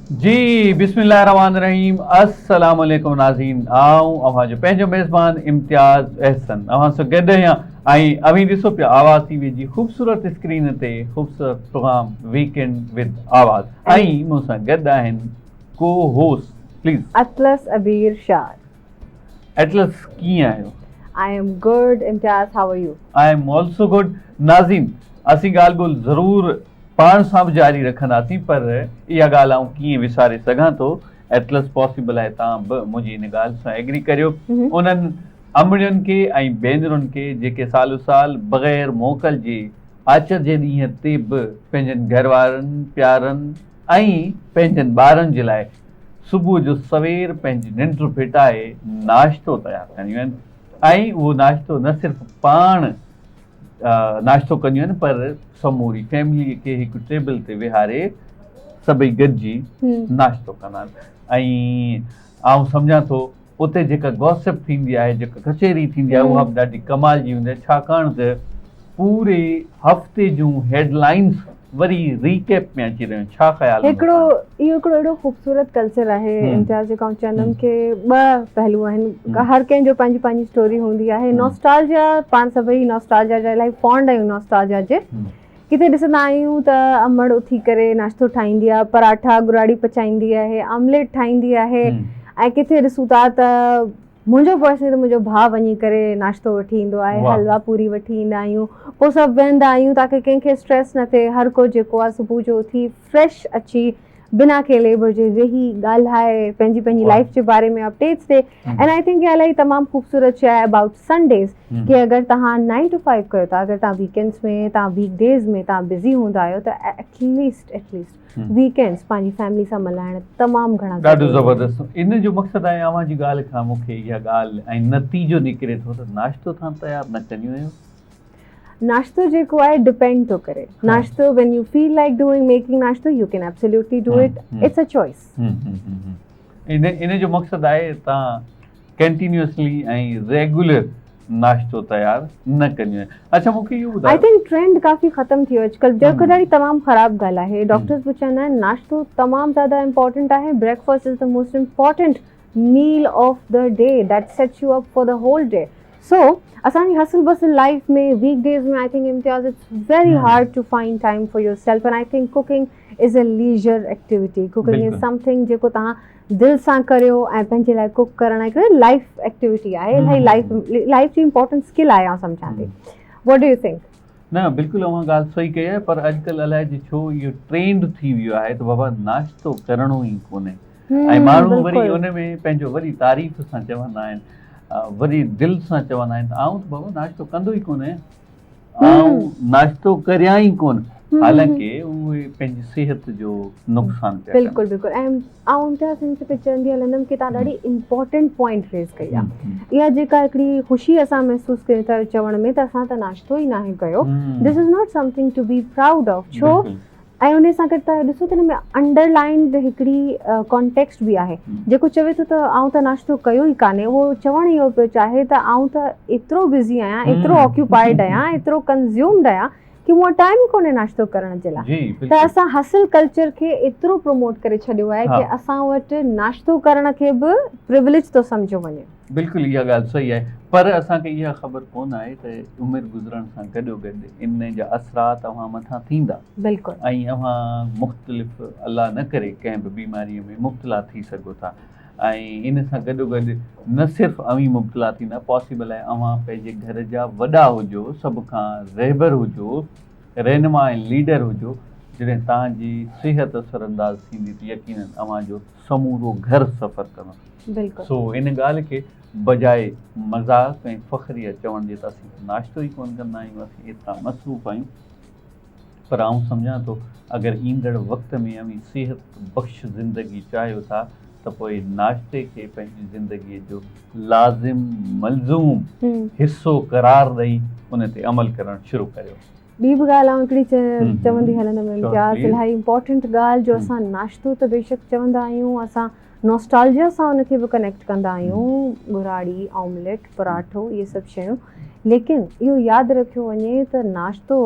جي بسم الله الرحمن الرحيم السلام عليڪم ناظرين آئون اوهان جو پنهنجو ميزبان امتياز احسن اوهان سان گڏ آهيان ۽ اوهين ڏسو پيا آواز ٽي وي جي خوبصورت اسڪرين تي خوبصورت پروگرام ويڪينڊ ود آواز ۽ مون سان گڏ آهن ڪو host please Atlas Abeer Shah. Atlas ڪيئن آهيو؟ I am good Imtiaz how are you? I am also good ناظرين اسين ڳالهه ٻولهه ضرور پاڻ سان به جاري رکنداسين پر اها ڳالهه آئون ڪيئن وساري سگهان ٿو ايٽلس پاسيبل آهي تان به منهنجي ان ڳالهه سان ايگري ڪريو انهن امڙين کي ۽ ڀينرن کي جيڪي سالو سال بغير موڪل جي آچر جي ڏينهن تي به پنهنجن گهر وارن پيارن ۽ پنهنجن ٻارن جي لاء صبح جو سوير پنهنجي ننڊ ڦٽائي ناشتو تيار ڪنديون آهن ۽ اهو ناشتو نه صرف پاڻ ناشتو ڪنديون آهن پر سموري فيملي کي هڪ ٽيبل تي ويهاري سڀئي گڏجي ناشتو ڪندا آهن ۽ آئون سمجهان ٿو اتي جيڪا گوسپ ٿيندي آهي جيڪا ڪچهري ٿيندي آهي اها به ڏاڍي ڪمال جي هوندي آهي ڇاڪاڻ ته پوري هفتي جون هيڊ لائنس وري ريڪيپ ۾ اچي رهيون ڇا خيال هڪڙو اهو هڪڙو اهڙو خوبصورت ڪلچر آهي امتياز جيڪو آئون چوندم ڪي ٻه پهلو آهن هر ڪنهن جو پنهنجي پنهنجي اسٽوري هوندي آهي نوسٽالجيا پاڻ سڀئي نوسٽالجيا جا الاهي فانڊ آهيون نوسٽالجيا جي ڪٿي ڏسندا آهيون ته امڙ اٿي ڪري ناشتو ٺاهيندي آهي، پراٺا گراڙي پچائيندي آهي، آمليٽ ٺاهيندي آهي ۽ ڪٿي ڏسون ٿا ته منهنجو پرسنلي ته منهنجو ڀاء وڃي ڪري ناشتو وٺي ايندو آهي، حلوا پوري وٺي ايندا آهيون، پوء سڀ ويهندا آهيون تاڪه ڪنهن کي اسٽريس نه ٿئي، هر ڪو جيڪو آهي صبح جو اٿي فريش اچي بنا ڪنهن ليبر جي ويهي ڳالهائي پنهنجي پنهنجي لائيف جي باري ۾ اپڊيٽس ڏي اينڊ I think اها الاهي تمام خوبصورت شيء آهي ابائوٽ سنڊيز ڪي اگر توهان نائن ٽو فائيو ڪيو ٿا اگر توهان ويڪينڊس ۾ توهان ويڪ ڊيز ۾ توهان بزي هوندا آهيو ته at least at least weekends پنهنجي فيملي سان ملهائڻ تمام گهڻا ڏاڍو زبردست ان جو مقصد آهي اوهان جي ڳالهه کان مون کي اها ڳالهه ۽ نتيجو نڪري ٿو ته ناشتو توهان تيار نه ڪنديون آهيو ناشتو جيڪو آهي ڊپينڊ ٿو ڪري ناشتو when you feel like doing making ناشتو you can absolutely do it it's a choice. ان ان جو مقصد آهي تان ڪنٽينيوسلي ۽ ريگولر ناشتو تيار نه ڪنديون آهن اڇا مون کي اهو ٻڌايو I think trend ڪافي ختم ٿي ويو اڄڪلهه جيڪو ڏاڍي تمام خراب ڳالهه آهي ڊاڪٽرز به چوندا آهن ناشتو تمام زياده امپورٽنٽ آهي breakfast is the most important meal of the day that sets you up for the whole day so اسان جي hustle bustle life ۾ week days ۾ I think Imtiaz it's very hard to find time for yourself and I think cooking is a leisure activity cooking is something جيڪو توهان دل سان ڪريو ۽ پنهنجي لاء ڪوڪ ڪرڻ هڪ لائف ايڪٽيوٽي آهي الاهي لائف لائف جي امپورٽنٽ اسڪل آهي آئون سمجهان ٿي what do you think. نه بلڪل اوهان ڳالهه صحيح ڪئي آهي پر اڄڪلهه الائجي ڇو اهو ٽرينڊ ٿي ويو آهي ته بابا ناشتو ڪرڻو ئي ڪونهي ۽ ماڻهو وري ان ۾ پنهنجو وڏي تعريف سان چوندا آهن وڏي دل سان چوندا آهن ته آئون ته بابا ناشتو ڪندو ئي ڪونه آهيان آئون ناشتو ڪريان ئي ڪونه حالانڪه اهي پنهنجي صحت جو نقصان پيا ڪن. بلڪل بلڪل ۽ آئون امتياز هن تي چوندي هلندم ڪي تان ڏاڍي امپورٽنٽ پوائنٽ ريز ڪئي آهي اها جيڪا هڪڙي خوشي اسان محسوس ڪيون ٿا چوڻ ۾ ته اسان ته ناشتو ئي ناهي ڪيو this is not something to be proud of ڇو ۽ انهي سان گڏ توهان ڏسو ته ان ۾ انڊر لائنڊ هڪڙي ڪانٽيڪسٽ به آهي جيڪو چوي ٿو ته آئون ته ناشتو ڪيو ئي ڪانهي اهو چوڻ اهو پيو چاهي ته آئون ته ايترو بزي آهيان ايترو آڪيوپائيڊ آهيان ايترو ڪنزيومڊ آهيان ڪي مون وٽ ٽائيم ئي ڪونهي ناشتو ڪرڻ جي لاء ته اسان هسل ڪلچر کي ايترو پروموٽ ڪري ڇڏيو آهي ڪي اسان وٽ ناشتو ڪرڻ کي به پروليج ٿو سمجهيو وڃي. بلڪل اها ڳالهه صحيح آهي پر اسان کي اها خبر ڪونه آهي ته عمر گذرڻ سان گڏوگڏ ان جا اثرات اوهان مٿان ٿيندا بلڪل ۽ اوهان مختلف الله نه ڪري ڪنهن به بيماري ۾ مبتلا ٿي سگهو ٿا ۽ ان سان گڏوگڏ نه صرف اوهين مبتلا ٿيندا پاسيبل آهي اوهان پنهنجي گهر جا وڏا هجو سڀ کان رهبر هجو رهنما ۽ ليڊر هجو جڏهن توهان جي صحت اثر انداز ٿيندي ته يقينن اوهان جو سمورو گهر سفر ڪندو. بلڪل. سو ان ڳالهه کي بجاء مذاق ۽ فخريه چوڻ جي ته اسين ته ناشتو ئي ڪونه ڪندا آهيون، اسين ايترا مصروف آهيون، پر آئون سمجهان ٿو اگر ايندڙ وقت ۾ اوهين صحت بخش زندگي چاهيو ٿا ته پوء ناشتي کي پنهنجي زندگيء جو لازم ملزوم حصو قرار ڏئي ان تي عمل ڪرڻ شروع ڪريو. ٻي به ڳالهه آئون هڪڙي چوندي هلندم امتياز الاهي امپورٽنٽ ڳالهه جو اسان ناشتو ته بيشڪ چوندا آهيون اسان نوسٽالجيا سان ان کي به ڪنيڪٽ ڪندا آهيون گهراڙي آمليٽ پراٺو اهي سڀ شيون ليڪن اهو ياد رکيو وڃي ته ناشتو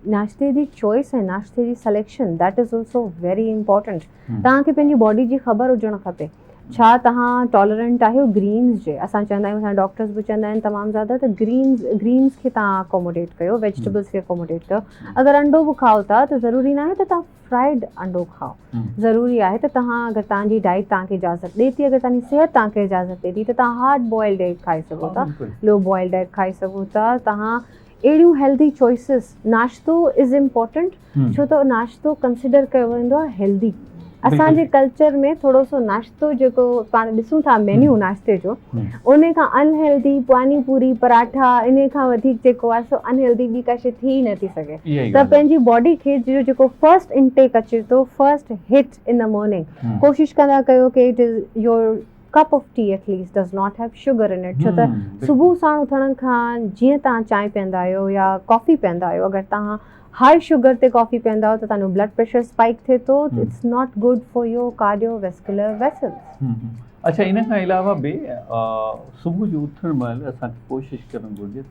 ناشتي جي چوائس ۽ ناشتي جي selection that is also very important. توهان کي پنهنجي باڊي جي خبر هجڻ کپي. ڇا توهان ٽالرنٽ آهيو گرينز جي؟ اسان چوندا آهيون اسان ڊاڪٽرز به چوندا آهن تمام زياده ته گرينز گرينز کي توهان اڪوموڊيٽ ڪيو ويجيٽيبلز کي اڪوموڊيٽ ڪيو. اگر انڊو به کائو ٿا ته ضروري ناهي ته توهان فرائيڊ انڊو کائو. ضروري آهي ته توهان اگر توهان جي ڊائيٽ توهان کي اجازت ڏي ٿي اگر توهان جي صحت توهان کي اجازت ڏي ٿي ته توهان هارڊ بوائلڊ ايگ کائي سگهو ٿا لو بوائلڊ ايگ کائي سگهو ٿا. توهان اهڙيون هيلدي چوائسز ناشتو از امپورٽنٽ ڇو ته ناشتو ڪنسيڊر ڪيو ويندو آهي هيلدي. اسان جي ڪلچر ۾ ٿورو سو ناشتو جيڪو پاڻ ڏسون ٿا مينيو ناشتي جو ان کان ان هيلدي پاني پوري پراٺا ان کان وڌيڪ جيڪو آهي سو ان هيلدي ٻي ڪا شي ٿي ئي نٿي سگهي. ته پنهنجي باڊي کي جو جيڪو فرسٽ انٽيڪ اچي ٿو first hit in the morning ڪوشش ڪندا ڪيو ڪي it is your cup of tea at least does not have sugar in it. ڇو ته صبح ساڻ اٿڻ کان جيئن توهان چانهه پيئندا آهيو يا ڪافي پيئندا آهيو اگر توهان هاء شگر تي ڪافي پيئندا آهيو ته توهان جو بلڊ پريشر اسپائڪ ٿئي ٿو it's not good for your cardiovascular vessels. اڇا ان کان علاوه به صبح جو اٿڻ مهل اسان کي ڪوشش ڪرڻ گهرجي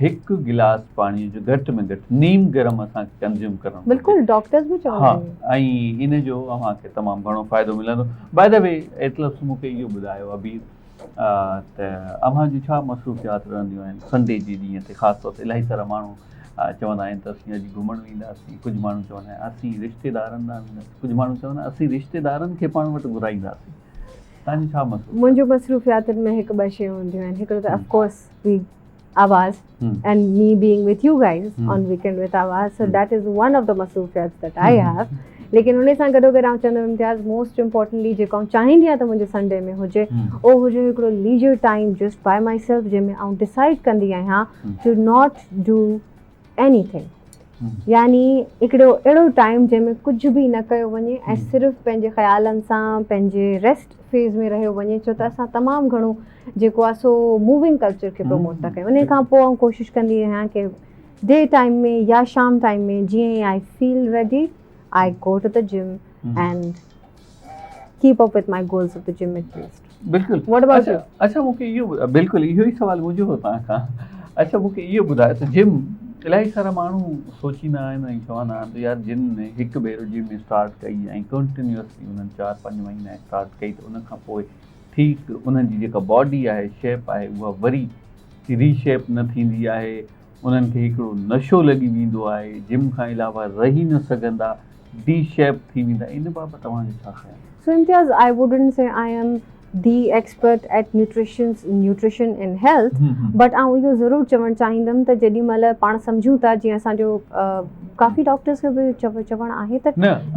هڪ گلاس پاڻي جو گهٽ ۾ گهٽ نيم گرم اسان کي ڪنزيوم ڪرڻ گهرجي. بلڪل ڊاڪٽرز به چوندا آهن. ها ۽ ان جو اوهان کي تمام گهڻو فائدو ملندو. باء the V Atlas مون کي اهو ٻڌايو عبير ته اوهان جون ڇا مصروفيات رهنديون آهن سنڊي جي ڏينهن تي خاص طور تي الاهي سارا ماڻهو چوندا آهن ته اسين اڄ گهمڻ وينداسين ڪجهه ماڻهو چوندا آهن اسين رشتيدارن ڏانهن وينداسين ڪجهه ماڻهو چوندا آهن اسين رشتيدارن کي پاڻ وٽ گهرائينداسين تنهنجي ڇا مصروفيات؟ منهنجون مصروفياتن ۾ هڪ ٻه شيون هونديون آهن هڪڙو ته آف ڪورس وي آواز and me being with you guys on weekend with Awaz so that is one of the مصروفيات that I have. ليڪن ان سان گڏو گڏ آئون چوندم امتياز موسٽ امپورٽنٽلي جيڪو آئون چاهيندي آهيان ته منهنجي سنڊي ۾ هجي اهو هجي هڪڙو leisure time just by myself جنهن ۾ آئون ڊسائيڊ ڪندي آهيان two not do any thing يعني هڪڙو اهڙو ٽائيم جنهن ۾ ڪجهه به نه ڪيو وڃي ۽ صرف پنهنجي خيالن سان پنهنجي ريسٽ فيز ۾ رهيو وڃي ڇو ته اسان تمام گهڻو جيڪو آهي سو موونگ ڪلچر کي پروموٽ ٿا ڪيون. ان کان پوء آئون ڪوشش ڪندي آهيان ڪي ڊي ٽائيم ۾ يا شام ٽائيم ۾ جيئن ئي I feel ready I go to the gym and keep up with my goals of the gym at least. بلڪل what about you? اڇا مون کي اهو بلڪل اهو ئي سوال منهنجو هو توهان کان. اڇا مون کي اهو ٻڌايو ته جم الاهي سارا ماڻهو سوچيندا آهن ۽ چوندا آهن ته يار جن هڪ ڀيرو جم اسٽارٽ ڪئي ۽ ڪنٽينيوسلي انهن 4 5 مهينا اسٽارٽ ڪئي ته ان کان پوء ٺيڪ انهن جي جيڪا باڊي آهي شيپ آهي اها وري ري شيپ نه ٿيندي آهي انهن کي هڪڙو نشو لڳي ويندو آهي جم کان علاوه رهي نه سگهندا ڊي شيپ ٿي ويندا ان بابت اوهان جو ڇا خيال آهي؟ So Imtiaz I wouldn't say I am the expert at nutrition nutrition and health but آئون اهو ضرور چوڻ چاهيندم ته جيڏي مهل پاڻ سمجهون ٿا جيئن اسان جو ڪافي ڊاڪٽرز جو به چوڻ آهي ته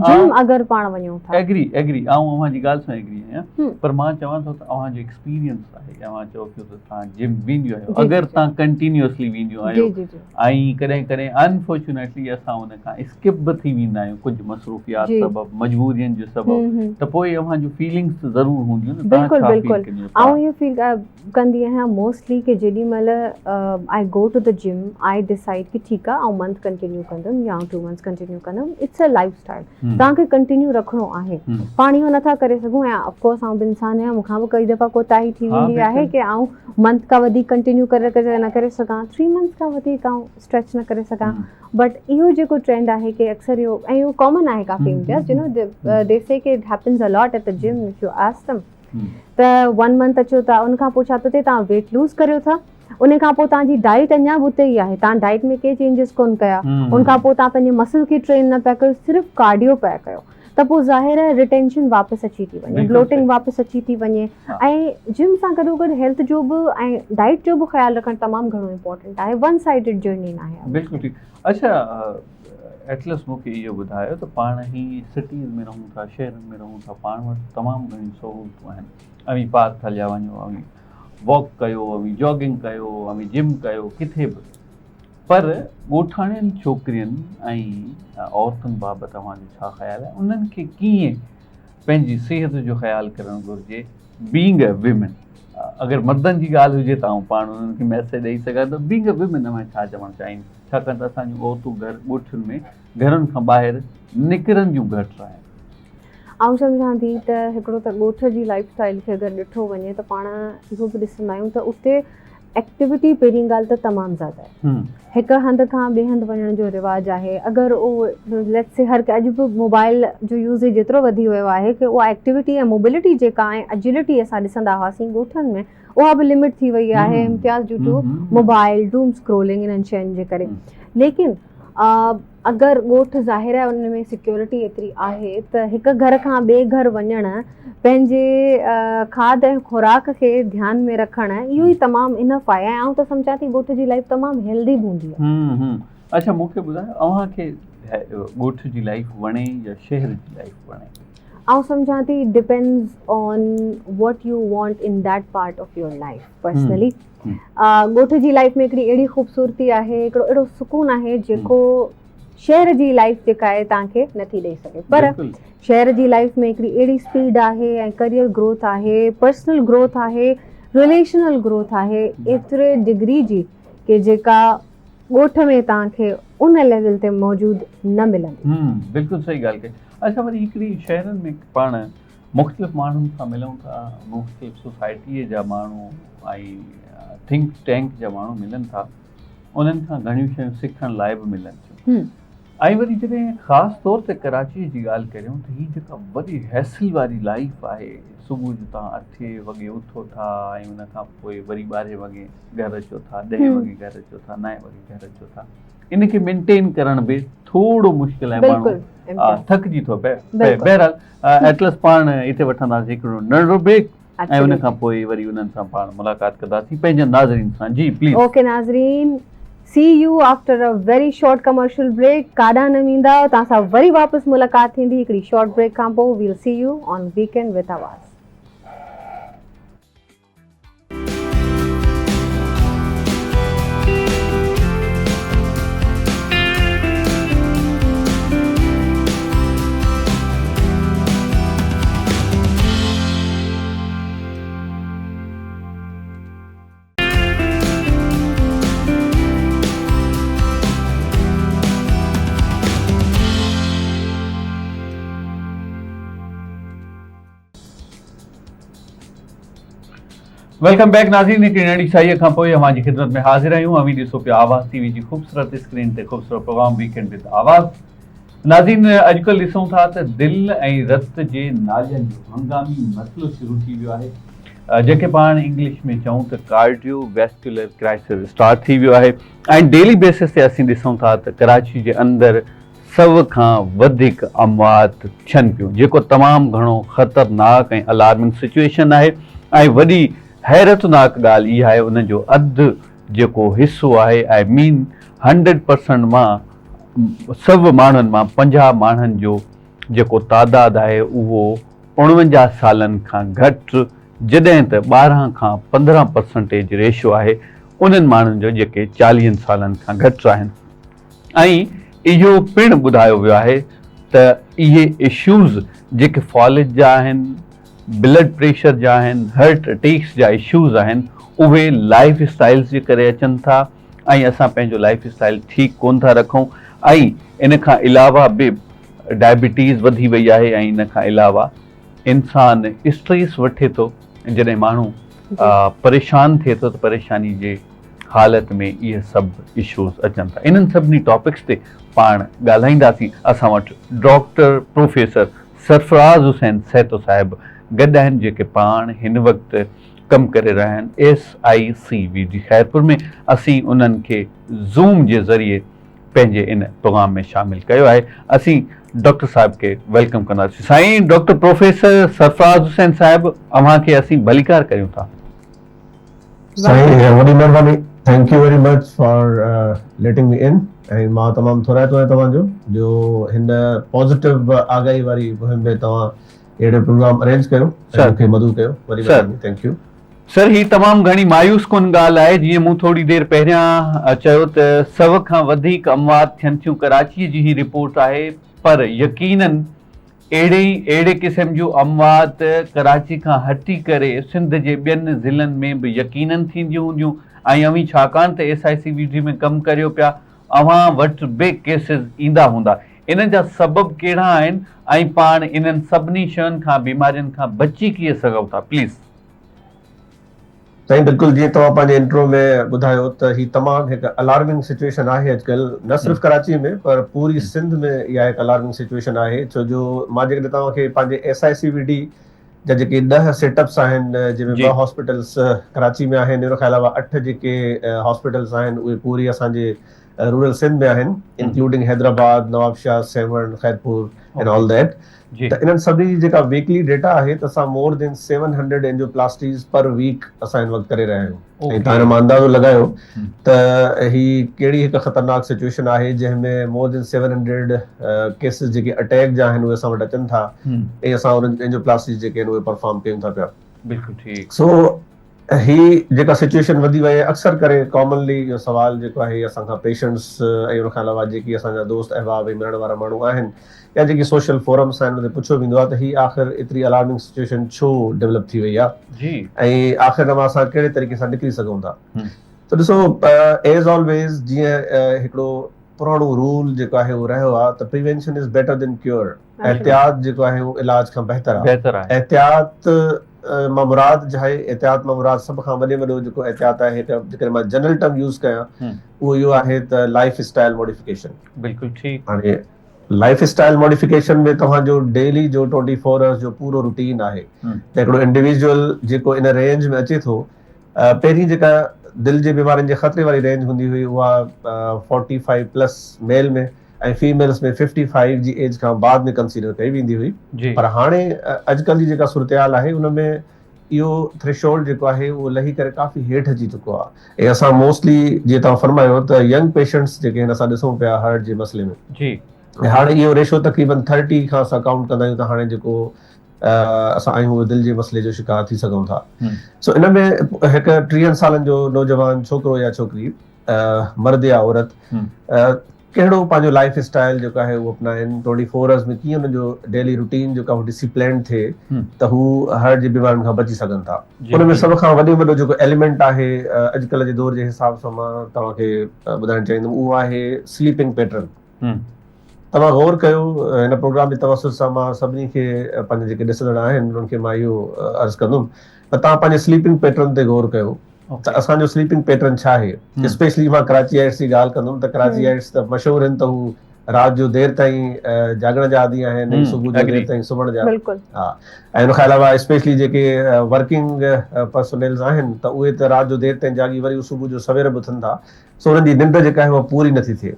جم اگر پاڻ وڃون ٿا. ايگري ايگري آئون اوهان جي ڳالهه سان ايگري آهيان پر مان چوان ٿو ته اوهان جو ايڪسپيرينس آهي اوهان چئو پيو ته توهان جم وينديون آهيو اگر توهان ڪنٽينيوسلي وينديون آهيو ۽ ڪڏهن ڪڏهن انفارچونيٽلي اسان ان کان اسڪپ به ٿي ويندا آهيون ڪجهه مصروفيات سبب مجبورين جو سبب ته پوء اوهان جون فيلنگس ته ضرور هونديون نه توهان ڇا فيل ڪنديون آئون اهو فيل ڪندي آهيان موسٽلي ڪي جيڏي مهل I go to the gym I decide ڪي ٺيڪ آهي آئون منٿ ڪنٽينيو ڪندم يا آئون 2 منٿس ڪنٽينيو ڪندم it's a life style توهان کي ڪنٽينيو رکڻو آهي پاڻ اهو نٿا ڪري سگهون ۽ آف ڪورس آئون به انسان آهيان مون کان به ڪئي دفعا ڪوتاهي ٿي ويندي آهي ڪي آئون منٿ کان وڌيڪ ڪنٽينيو ڪري نه ڪري سگهان 3 منٿس کان وڌيڪ آئون اسٽريچ نه ڪري سگهان بٽ اهو جيڪو ٽرينڊ آهي ڪي اڪثر اهو ۽ اهو ڪامن آهي ڪافي امتياز you know the C K it happens a lot at the gym if you ask them ته ون منٿ اچو ٿا ان کان پوء ڇا ٿو ٿئي توهان ويٽ لوز ڪريو ٿا ان کان پوء توهان جي ڊائيٽ اڃا به اتي ئي آهي توهان ڊائيٽ ۾ ڪي چينجز ڪون ڪيا ان کان پوء توهان پنهنجي مسل کي ٽرين نه پيا ڪيو صرف ڪارڊيو پيا ڪيو ته پوء ظاهر آهي ريٽينشن واپس اچي ٿي وڃي بلوٽنگ واپس اچي ٿي وڃي ۽ جم سان گڏو گڏ هيلٿ جو به ۽ ڊائيٽ جو به خيال رکڻ تمام گهڻو امپورٽنٽ آهي ون سائيڊڊ جرني ناهي. بلڪل ٺيڪ اڇا ايٽلس مون کي اهو ٻڌايو ته پاڻ هي سٽيز ۾ رهون ٿا شهرن ۾ رهون ٿا پاڻ وٽ تمام گهڻيون سهولتون آهن اوهين پارڪ هليا وڃو اوهين واڪ ڪيو اوهين جاگنگ ڪيو اوهين جم ڪيو ڪٿي به پر ڳوٺاڻين ڇوڪرين ۽ عورتن بابت اوهان جو ڇا خيال آهي انهن کي ڪيئن پنهنجي صحت جو خيال ڪرڻ گهرجي بينگ اي ويمن اگر مردن جي ڳالهه هجي ته آئون پاڻ انهن کي ميسيج ڏئي سگهان ته بينگ اي ويمن اوهان ڇا چوڻ چاهينديون ڇاڪاڻ ته اسان جون عورتون گهر ڳوٺن ۾ گهرن کان ٻاهر نڪرنديون گهٽ آهن. آئون سمجهان ٿي ته هڪڙو ته ڳوٺ جي لائف اسٽائل کي اگر ڏٺو وڃي ته پاڻ اهو به ڏسندا آهيون ته اتي ايڪٽيوٽي پهرين ڳالهه ته تمام زياده آهي. هڪ هنڌ کان ٻئي هنڌ وڃڻ جو رواج آهي. اگر اهو ليٽس سي هر اڄ به موبائل جو يوز جيترو وڌي ويو آهي ڪي اها ايڪٽيوٽي ۽ موبلٽي جيڪا ۽ اجلٽي اسان ڏسندا هئاسين ڳوٺن ۾ اها به لمٽ ٿي وئي آهي Imtiaz due to mobile doom scrolling انهن شين جي ڪري. ليڪن اگر ڳوٺ ظاهر آهي ان ۾ سيڪيورٽي ايتري آهي ته هڪ گهر کان ٻئي گهر وڃڻ پنهنجي کاڌ ۽ خوراڪ کي ڌيان ۾ رکڻ اهو ئي تمام انف آهي ۽ آئون ته سمجهان ٿي ڳوٺ جي لائف تمام هيلدي به هوندي آهي. اڇا مون کي ٻڌايو اوهان کي ڳوٺ جي لائف وڻي يا شهر جي لائف وڻي؟ آئون سمجهان ٿي depends on what you want in that part of your life personally ڳوٺ جي لائف ۾ هڪڙي اهڙي خوبصورتي آهي هڪڙو اهڙو سڪون آهي جيڪو شهر جي لائف جيڪا آهي توهان کي نٿي ڏئي سگهي پر شهر جي لائف ۾ هڪڙي اهڙي اسپيڊ آهي ۽ ڪريئر گروٿ آهي پرسنل گروٿ آهي رليشنل گروٿ آهي ايتري ڊگري جي ڪي جيڪا ڳوٺ ۾ توهان کي ان ليول تي موجود نه ملندي. بلڪل صحيح ڳالهه ڪئي. اڇا وري هڪڙي شهرن ۾ پاڻ مختلف ماڻهن سان ملون ٿا مختلف سوسائٽيء جا ماڻهو ۽ ٿنڪ ٽينڪ جا ماڻهو ملن ٿا انهن کان گهڻيون شيون سکڻ لاء به ملن ٿيون ۽ وري جڏهن خاص طور تي ڪراچيء جي ڳالهه ڪريون ته هي جيڪا وڏي هيسل واري لائيف آهي صبح جو توهان اٺين وڳي اٿو ٿا ۽ ان کان پوء وري ٻارهين وڳي گهر اچو ٿا ڏهين وڳي گهر اچو ٿا نائين وڳي گهر اچو ٿا ان کي مينٽين ڪرڻ به ٿورو مشڪل آهي ماڻهو ٿڪجي ٿو پئي. بهرحال ايٽلس پاڻ اتي وٺنداسين هڪڙو ننڍڙو بريڪ ۽ ان کان پوء وري انهن سان پاڻ ملاقات ڪنداسين پنهنجن ناظرين سان. جي پليز. اوڪي ناظرين see you after a very short commercial break ڪاڏانهن نه ويندا توهان سان وري واپس ملاقات ٿيندي هڪڙي شارٽ بريڪ کان پوء we'll see you on weekend with Awaz. Welcome back ناظرين هڪڙي ننڍي سائيء کان پوء اوهان جي خدمت ۾ حاضر آهيون اوهين ڏسو پيا آواز ٽي وي جي خوبصورت اسڪرين تي خوبصورت پروگرام ويڪينڊ وٿ آواز ناظرين اڄڪلهه ڏسون ٿا ته دل ۽ رت جي نالين جو هنگامي مسئلو شروع ٿي ويو آهي جنهن کي پاڻ انگلش ۾ چئون ته ڪارڊيو ويسڪيولر ڪرائسس اسٽارٽ ٿي ويو آهي ۽ ڊيلي بيسس تي اسين ڏسون ٿا ته ڪراچي جي اندر سو کان وڌيڪ اموات ٿين پيون جيڪو تمام گهڻو خطرناڪ ۽ الارمنگ سچوئيشن آهي ۽ وڏي حيرتناڪ ڳالهه اها آهي ان جو اڌ جيڪو حصو آهي آء مين هنڊريڊ پرسنٽ مان سو ماڻهن مان 50 ماڻهن جو جيڪو تعداد آهي اهو 49 سالن کان گهٽ جڏهن ته 12 کان 15 پرسنٽيج ريشو آهي انهن ماڻهن جو جيڪي چاليهن سالن کان گهٽ آهن. ۽ اهو پڻ ٻڌايو ويو آهي ته اهي اشوز جيڪي فالج جا آهن، بلڊ پريشر جا آهن، هرٽ اٽيڪس جا اشوز آهن اهي لائف اسٽائلز جي ڪري اچن ٿا ۽ اسان پنهنجو لائف اسٽائل ٺيڪ ڪونه ٿا رکون ۽ ان کان علاوه به ڊائبٽيز وڌي وئي آهي ۽ ان کان علاوه انسان اسٽريس وٺي ٿو جڏهن ماڻهو پريشان ٿئي ٿو ته پريشاني جي حالت ۾ اهي سڀ اشوز اچن ٿا. انهن سڀني ٽاپڪس تي پاڻ ڳالهائينداسين. اسان وٽ ڊاڪٽر پروفيسر سرفراز حسين سهتو صاحب گڏ آهن جيڪي پاڻ هن وقت ڪم ڪري رهيا آهن S I C V D Khairpur ۾. اسين انهن کي زوم جي ذريعي پنهنجي ان پروگرام ۾ شامل ڪيو آهي. اسين ڊاڪٽر صاحب کي welcome ڪنداسين. سائين ڊاڪٽر پروفيسر سرفراز حسين صاحب اوهان کي اسين ڀليڪار ڪريون ٿا. سائين وڏي مهرباني thank you very much for letting me in ۽ مان تمام ٿورائتو آهيان توهان جو جو هن پازيٽو آگاهي واري مهم ۾ توهان اهڙو پروگرام ارينج ڪيو ۽ مون کي مدعو ڪيو وڏي مهرباني thank you. سر هي تمام گهڻي مايوس ڪن ڳالهه آهي جيئن مون ٿوري دير پهريان چيو ته سو کان وڌيڪ اموات ٿين ٿيون ڪراچي جي هي رپورٽ آهي پر يقينن اهڙي ئي اهڙي قسم جون اموات ڪراچي کان هٽي ڪري سنڌ جي ٻين ضلعن ۾ به يقينن ٿينديون هونديون ۽ اوهين ڇاڪاڻ ته S I C V D ۾ ڪم ڪريو پيا اوهان وٽ به ڪيسز ايندا هوندا انهن جا سبب ڪهڙا آهن ۽ پاڻ انهن سڀني شين کان بيمارين کان بچي ڪيئن سگهون ٿا پليز. سائين بلڪل جيئن توهان پنهنجي انٽرو ۾ ٻڌايو ته هي تمام هڪ الارمنگ سچويشن آهي اڄڪلهه نه صرف ڪراچي ۾ پر پوري سنڌ ۾ اها هڪ الارمنگ سچويشن آهي ڇو جو مان جيڪڏهن توهان کي پنهنجي S I C V D جا جيڪي 10 سيٽ اپس آهن جنهن ۾ 2 هاسپيٽلس ڪراچي ۾ آهن ان کان علاوه 8 جيڪي هاسپيٽلس آهن اهي پوري اسان جي رورل سنڌ ۾ آهن including Hyderabad, Nawabshah, Sehwan, Khairpur and all that ته انهن سڀني جي جيڪا ويڪلي ڊيٽا آهي ته اسان more than 700 angioplasties per week اسان هن وقت ڪري رهيا آهيون ۽ توهان ان مان اندازو لڳايو ته هي ڪهڙي هڪ خطرناڪ سچويشن آهي جنهن ۾ مور دين 700 ڪيسز جيڪي اٽيڪ جا آهن اهي اسان وٽ اچن ٿا ۽ اسان انهن اينجيوپلاسٽيز جيڪي آهن اهي پرفارم ڪيون ٿا پيا. بلڪل ٺيڪ. سو هي جيڪا سچويشن وڌي وئي آهي اڪثر ڪري ڪامنلي اهو سوال جيڪو آهي اسان کان پيشنٽس ۽ ان کان علاوه جيڪي اسان جا دوست احباب ۽ ملڻ وارا ماڻهو آهن يا جيڪي سوشل فورمس آهن ان تي پڇيو ويندو آهي ته هي آخر ايتري الارمنگ سچويشن ڇو ڊولپ ٿي وئي آهي ۽ آخر ان مان اسان ڪهڙي طريقي سان نڪري سگهون ٿا ته ڏسو ايز آلويز جيئن هڪڙو پراڻو رول جيڪو آهي اهو رهيو آهي ته prevention is better than cure احتياط جيڪو آهي اهو علاج کان بهتر آهي احتياط مان مراد ڇا آهي احتياط مان مراد سڀ کان وڏي وڏو جيڪو احتياط آهي ته جيڪڏهن مان جنرل ٽرم يوز ڪيان اهو اهو آهي ته لائف اسٽائل ماڊيفڪيشن. بلڪل ٺيڪ. هاڻي لائف اسٽائل ماڊيفڪيشن ۾ توهان جو ڊيلي جو 24 آورز جو پورو روٽين آهي ته هڪڙو انڊيويجوئل جيڪو ان رينج ۾ اچي ٿو پهرين جيڪا دل جي بيمارين جي خطري واري رينج هوندي هئي اها 45 پلس ميل ۾ ۽ فيميلز ۾ 55 جي ايج کان بعد ۾ ڪنسيڊر ڪئي ويندي هئي پر هاڻي اڄڪلهه جي جيڪا صورتحال آهي ان ۾ اهو ٿريشولڊ جيڪو آهي اهو لهي ڪري ڪافي هيٺ اچي چڪو آهي ۽ اسان موسٽلي جيئن توهان فرمايو ته ينگ پيشنٽس جيڪي آهن اسان ڏسون پيا هارٽ جي مسئلي ۾ جي ۽ هاڻي اهو ريشو تقريبن 30 کان اسان ڪائونٽ ڪندا آهيون ته هاڻي جيڪو اسان آهيون اهو دل جي مسئلي جو شڪار ٿي سگهون ٿا سو ان ۾ هڪ 30 سالن جو نوجوان ڇوڪرو يا ڇوڪري مرد يا عورت ڪهڙو پنهنجو لائف اسٽائل جيڪو آهي اهو اپنائن 24 آورز ۾ ڪيئن انهن جو ڊيلي روٽين جيڪو آهي ڊسيپلينڊ ٿئي ته هو هارٽ جي بيمارين کان بچي سگهن ٿا ان ۾ سڀ کان وڏي وڏو جيڪو ايليمينٽ آهي اڄڪلهه جي دور جي حساب سان مان توهان کي ٻڌائڻ چاهيندم اهو آهي سليپنگ پيٽرن توهان غور ڪيو هن پروگرام جي توسط سان مان سڀني کي پنهنجا جيڪي ڏسندڙ آهن انهن کي مان اهو عرض ڪندم ته توهان پنهنجي سليپنگ پيٽرن تي غور ڪيو ته اسان جو سليپنگ پيٽرن ڇا آهي اسپيشلي مان ڪراچي آئٽس جي ڳالهه ڪندم ته ڪراچي آئٽس ته مشهور آهن ته هو رات جو دير تائين جاڳڻ جا عادي آهن ۽ صبح جو دير تائين سمهڻ جا بلڪل ها ۽ ان کان علاوه اسپيشلي جيڪي ورڪنگ پرسونلز آهن ته اهي ته رات جو دير تائين جاڳي وري صبح جو سوير به اٿن ٿا سو انهن جي ننڊ جيڪا آهي اها پوري نٿي ٿئي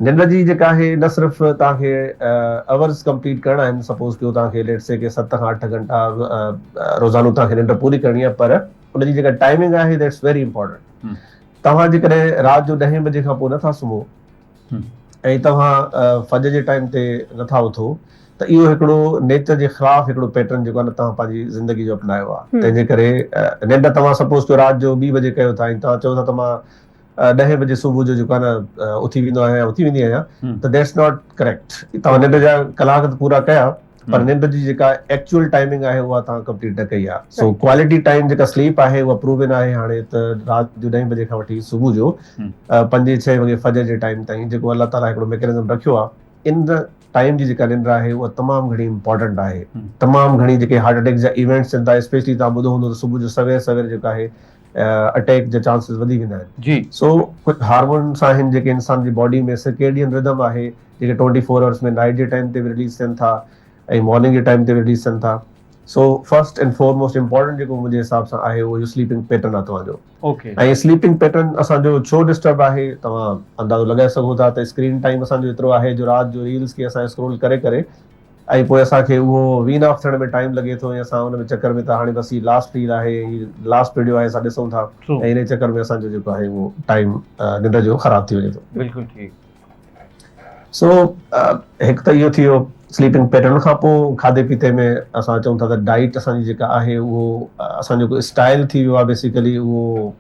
ننڊ جي جيڪا آهي نه صرف توهان کي اورز ڪمپليٽ ڪرڻا آهن سپوز ڪيو توهان کي ليٽ سي ڪي 7 کان 8 گهنٽا روزانو توهان کي ننڊ پوري ڪرڻي آهي پر ان جي جيڪا ٽائمنگ آهي that's very important توهان جيڪڏهن رات جو 10 بجي کان پوء نٿا سمهو ۽ توهان فجر جي ٽائيم تي نٿا اٿو ته اهو هڪڙو نيچر جي خلاف هڪڙو پيٽرن جيڪو آهي نه توهان پنهنجي زندگي جو اپنايو آهي تنهن جي ڪري ننڊ توهان سپوز ڪيو رات جو 2 بجي ڪيو ٿا ۽ توهان چئو ٿا ته مان 10 بجي صبح جو جيڪو آهي نه اٿي ويندو آهيان اٿي ويندي آهيان ته that's not correct توهان ننڊ جا ڪلاڪ ته پورا ڪيا پر ننڊ جي جيڪا ايڪچوئل ٽائمنگ آهي اها توهان ڪمپليٽ نه ڪئي آهي سو ڪوالٽي ٽائيم جيڪا سليپ آهي اها پروون آهي هاڻي ته رات جو 10 بجي کان وٺي صبح جو 5 6 وڳي فجر جي ٽائيم تائين جيڪو الله تعالي هڪڙو ميڪنزم رکيو آهي ان ٽائيم جي جيڪا ننڊ آهي اها تمام گهڻي امپورٽنٽ آهي تمام گهڻي جيڪي هارٽ اٽيڪ جا ايونٽس ٿين ٿا اسپيشلي توهان ٻڌو هوندو ته صبح جو سوير سوير جيڪو آهي اٽيڪ جا چانسز وڌي ويندا آهن جي سو ڪجهه هارمونس آهن جيڪي انسان جي باڊي ۾ سرڪيڊين ردم آهي جيڪي 24 آورس ۾ نائٽ جي ٽائيم تي به رليز ٿين ٿا ۽ مارننگ جي ٽائيم تي به رليز ٿين ٿا so first and foremost important جيڪو منهنجي حساب سان آهي اهو سليپنگ پيٽرن آهي توهان جو اوڪي ۽ سليپنگ پيٽرن اسان جو ڇو ڊسٽرب آهي توهان اندازو لڳائي سگهو ٿا ته اسڪرين ٽائيم اسان جو ايترو آهي جو رات جو ريلز کي اسان اسڪرول ڪري ڪري ۽ پوء اسان کي اهو وين آف ٿيڻ ۾ ٽائيم لڳي ٿو ۽ اسان ان ۾ چڪر ۾ ته هاڻي بس هي لاسٽ ريل آهي هي لاسٽ وڊيو آهي اسان ڏسون ٿا ۽ ان چڪر ۾ اسان جو جيڪو آهي اهو ٽائيم ننڊ جو خراب ٿي وڃي ٿو. بلڪل ٺيڪ. سو هڪ ته اهو ٿي ويو سليپنگ پيٽرن کان پوء کاڌي پيتي ۾ اسان چئون ٿا ته ڊائيٽ اسان جي جيڪا آهي اهو اسان جو اسٽائل ٿي ويو آهي بيسيڪلي اهو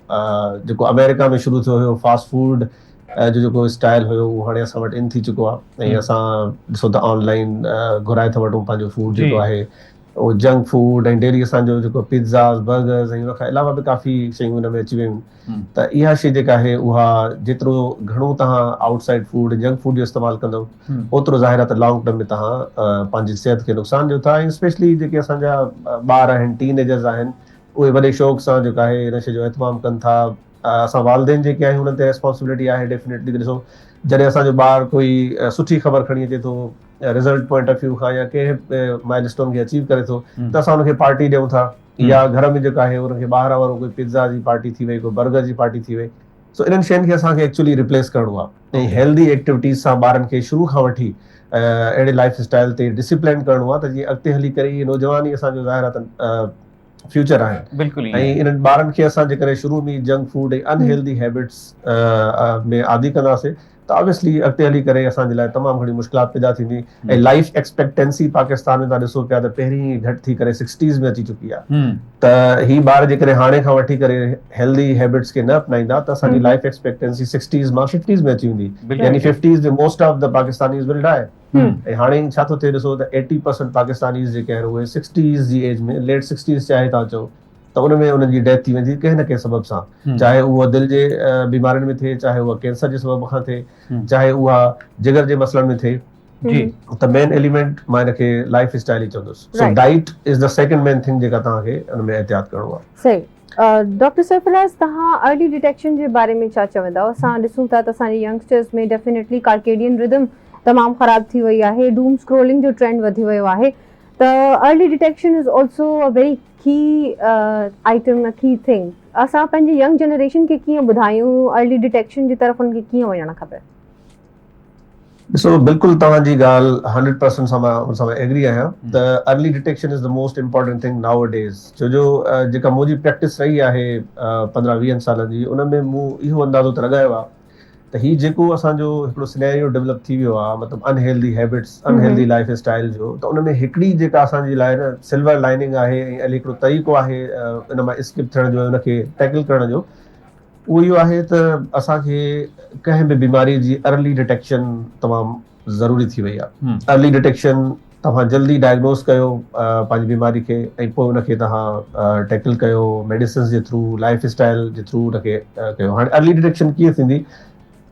جيڪو آمريڪا ۾ شروع ٿيو هيو فاسٽ فوڊ جو جيڪو اسٽائل هيو اهو هاڻي اسان وٽ ان ٿي چڪو آهي ۽ اسان ڏسو ته آن لائن گهرائي ٿا وٺون پنهنجو فوڊ جيڪو آهي اهو جنڪ فوڊ ۽ ڊيلي اسان جو جيڪو پيزاز برگرز ۽ ان کان علاوه به ڪافي شيون ان ۾ اچي ويون ته اها شي جيڪا آهي اها جيترو گهڻو توهان out side food junk food جو استعمال ڪندو اوترو ظاهر آهي ته لانگ ٽرم ۾ توهان پنهنجي صحت کي نقصان ڏيو ٿا ۽ اسپيشلي جيڪي اسان جا ٻار آهن ٽين ايجرز آهن. اهي وڏي شوق سان جيڪو آهي ان شيء جو اهتمام ڪن ٿا. اسان والدين جيڪي آهيون انهن تي ريسپانسبلٽي آهي ڊيفنيٽلي ته ڏسو جڏهن اسان جو ٻار ڪوئي سٺي خبر کڻي اچي ٿو رزلٽ پوائنٽ آف ويو کان يا ڪنهن به مائل اسٽون کي اچيو ڪري ٿو ته اسان ان کي پارٽي ڏيون ٿا يا گهر ۾ جيڪو آهي ان کي ٻاهران وارو ڪوئي پيزا جي پارٽي ٿي وئي ڪوئي برگر جي پارٽي ٿي وئي سو انهن شين کي اسان کي ايڪچولي ريپليس ڪرڻو آهي ۽ هيلدي ايڪٽيوٽيز سان ٻارن کي شروع کان وٺي اهڙي لائف اسٽائل تي ڊسپلين ڪرڻو آهي ته جيئن اڳتي هلي ڪري اهي نوجوان ئي اسان جو ظاهر آهي ته فيوچر آهن بلڪل ۽ انهن ٻارن کي اسان جيڪڏهن شروع ۾ جنڪ فوڊ ۽ ان هيلدي هيبٽس ۾ عادي ڪنداسين ته آبويسلي اڳتي هلي ڪري اسان جي لاء تمام گهڻي مشڪلات پيدا ٿيندي ۽ لائف ايڪسپيڪٽنسي پاڪستان ۾ توهان ڏسو پيا ته پهرين ئي گهٽ ٿي ڪري سڪسٽيز ۾ اچي چڪي آهي ته هي ٻار جيڪڏهن هاڻي کان وٺي ڪري هيلدي هيبٽس کي نه اپنائيندا ته اسان جي لائف ايڪسپيڪٽنسي سڪسٽيز مان ففٽيز ۾ اچي ويندي يعني fifties ۾ most of the Pakistanis will die ۽ هاڻي ڇا ٿو ٿئي ڏسو ته ايٽي پرسنٽ پاڪستانيز جيڪي آهن اهي سڪسٽيز جي ايج ۾ ليٽ سڪسٽيز چاهي توهان چئو ته ان ۾ انهن جي ڊيٿ ٿي وڃي ٿي ڪنهن نه ڪنهن سبب سان چاهي اهو دل جي بيمارين ۾ ٿئي چاهي اها ڪينسر جي سبب کان ٿئي چاهي اها جگر جي مسئلن ۾ ٿئي جي ته مين ايليمينٽ مان ان کي لائف اسٽائل ئي چوندس so diet is the second main thing جيڪا توهان کي ان ۾ احتياط ڪرڻو آهي. صحيح ڊاڪٽر سرفراز توهان ارلي ڊيٽيڪشن جي باري ۾ ڇا چوندؤ اسان ڏسون ٿا ته اسان جي ينگسٽرز ۾ ڊيفينيٽلي ڪارڪيڊين ردم تمام خراب ٿي وئي آهي ڊوم اسڪرولنگ جو ٽرينڊ وڌي ويو آهي ته early detection is also a very key item a key thing اسان پنهنجي ينگ جنريشن کي ڪيئن ٻڌايون ارلي ڊيٽيڪشن جي طرف انهن کي ڪيئن وڃڻ کپي. ڏسو بلڪل توهان جي ڳالهه هنڊريڊ پرسنٽ سان مان ان سان مان ايگري آهيان ته early detection is the most important thing now days ڇو جو جيڪا منهنجي پريڪٽس رهي آهي پندرهن ويهن سالن جي ان ۾ مون اهو اندازو ته لڳايو آهي ته هي جيڪو اسان جو هڪڙو سنيريو ڊولپ ٿي ويو آهي مطلب unhealthy habits unhealthy life style جو ته ان ۾ هڪڙي جيڪا اسان جي لاء نه سلور لائننگ آهي ۽ هڪڙو طريقو آهي ان مان اسڪپ ٿيڻ جو ان کي ٽيڪل ڪرڻ جو اهو اهو آهي ته اسان کي ڪنهن به بيماري جي ارلي ڊٽيڪشن تمام ضروري ٿي وئي آهي. ارلي ڊٽيڪشن توهان جلدي ڊائگنوز ڪيو پنهنجي بيماري کي ۽ پوء ان کي توهان ٽيڪل ڪيو ميڊيسنس جي ٿرو لائف اسٽائل جي ٿرو ان کي ڪيو. هاڻي ارلي ڊٽيڪشن ڪيئن ٿيندي؟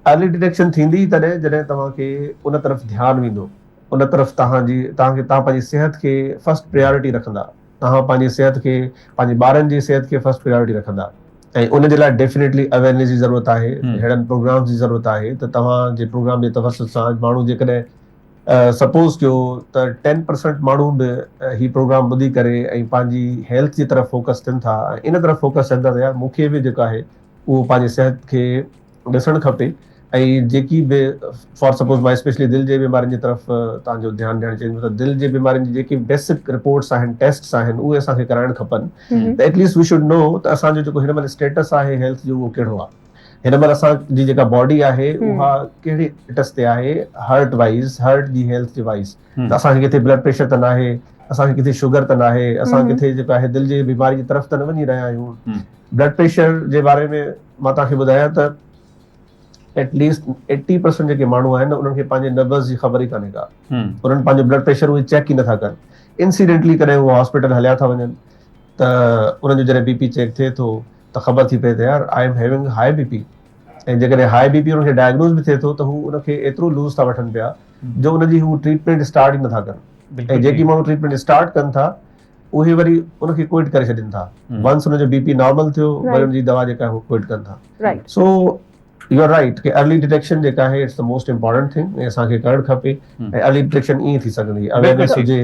ارلي ڊٽيڪشن ٿيندي تڏهن جڏهن توهان کي ان طرف ڌيان ويندو ان طرف توهان جي توهان کي توهان پنهنجي صحت کي فرسٽ پريارٽي رکندا. توهان پنهنجي صحت کي پنهنجي ٻارن جي صحت کي فرسٽ پريارٽي رکندا ۽ ان جي لاء ڊيفينيٽلي اويئرنيس جي ضرورت آهي ههڙن پروگرامز جي ضرورت آهي ته توهان جي پروگرام جي توسط سان ماڻهو جيڪڏهن سپوز ڪيو ته ٽين پرسنٽ ماڻهو به هي پروگرام ٻڌي ڪري ۽ پنهنجي هيلٿ جي طرف فوڪس ٿين ٿا ۽ ان طرف فوڪس ٿين ٿا ته يار مون کي به جيڪو آهي اهو پنهنجي صحت کي ڏسڻ کپي ۽ جيڪي به فار سپوز مان اسپيشلي دل جي بيمارين جي طرف توهان جو ڌيان ڏيڻ چاهيندس ته دل جي بيمارين جي جيڪي بيسڪ رپورٽس آهن ٽيسٽس آهن اهي اسان کي ڪرائڻ کپن ته ايٽ ليسٽ we should نو ته اسان جو جيڪو هن مهل اسٽيٽس آهي هيلٿ جو اهو ڪهڙو آهي هن مهل اسان جي جيڪا باڊي آهي اها ڪهڙي اسٽيٽس تي آهي هارٽ وائز هارٽ جي هيلٿ جي وائز ته اسان کي ڪٿي بلڊ پريشر ته ناهي اسان کي ڪٿي شگر ته ناهي اسان ڪٿي جيڪو آهي دل جي بيماري جي طرف ته نه وڃي رهيا آهيون بلڊ پريشر جي باري ۾ مان توهان کي ٻڌايان ته ايٽ ليسٽ ايٽي پرسنٽ جيڪي ماڻهو آهن انهن کي پنهنجي نبض جي خبر ئي ڪانهي ڪا انهن پنهنجو بلڊ پريشر اهي چيڪ ئي نٿا ڪن انسيڊنٽلي ڪڏهن هو هاسپيٽل هليا ٿا وڃن ته انهن جو جڏهن بي پي چيڪ ٿئي ٿو ته خبر ٿي پئي ته يار I am having high B P ۽ جيڪڏهن هاء بي پي انهن کي ڊائگنوز به ٿئي ٿو ته هو ان کي ايترو لوز ٿا وٺن پيا جو ان جي هو ٽريٽمينٽ اسٽارٽ ئي نٿا ڪن ۽ جيڪي ماڻهو ٽريٽمينٽ اسٽارٽ ڪن ٿا اهي وري ان کي ڪوئٽ ڪري ڇڏين ٿا ونس ان جو بي پي نارمل ٿيو وري ان جي دوا جيڪا آهي ڪوئٽ ڪن ٿا سو you are right K early detection جيڪا آهي it's the most important thing ۽ اسان کي ڪرڻ کپي ۽ ارلي ڊيٽيڪشن ائين ٿي سگهندي اويئرنيس هجي.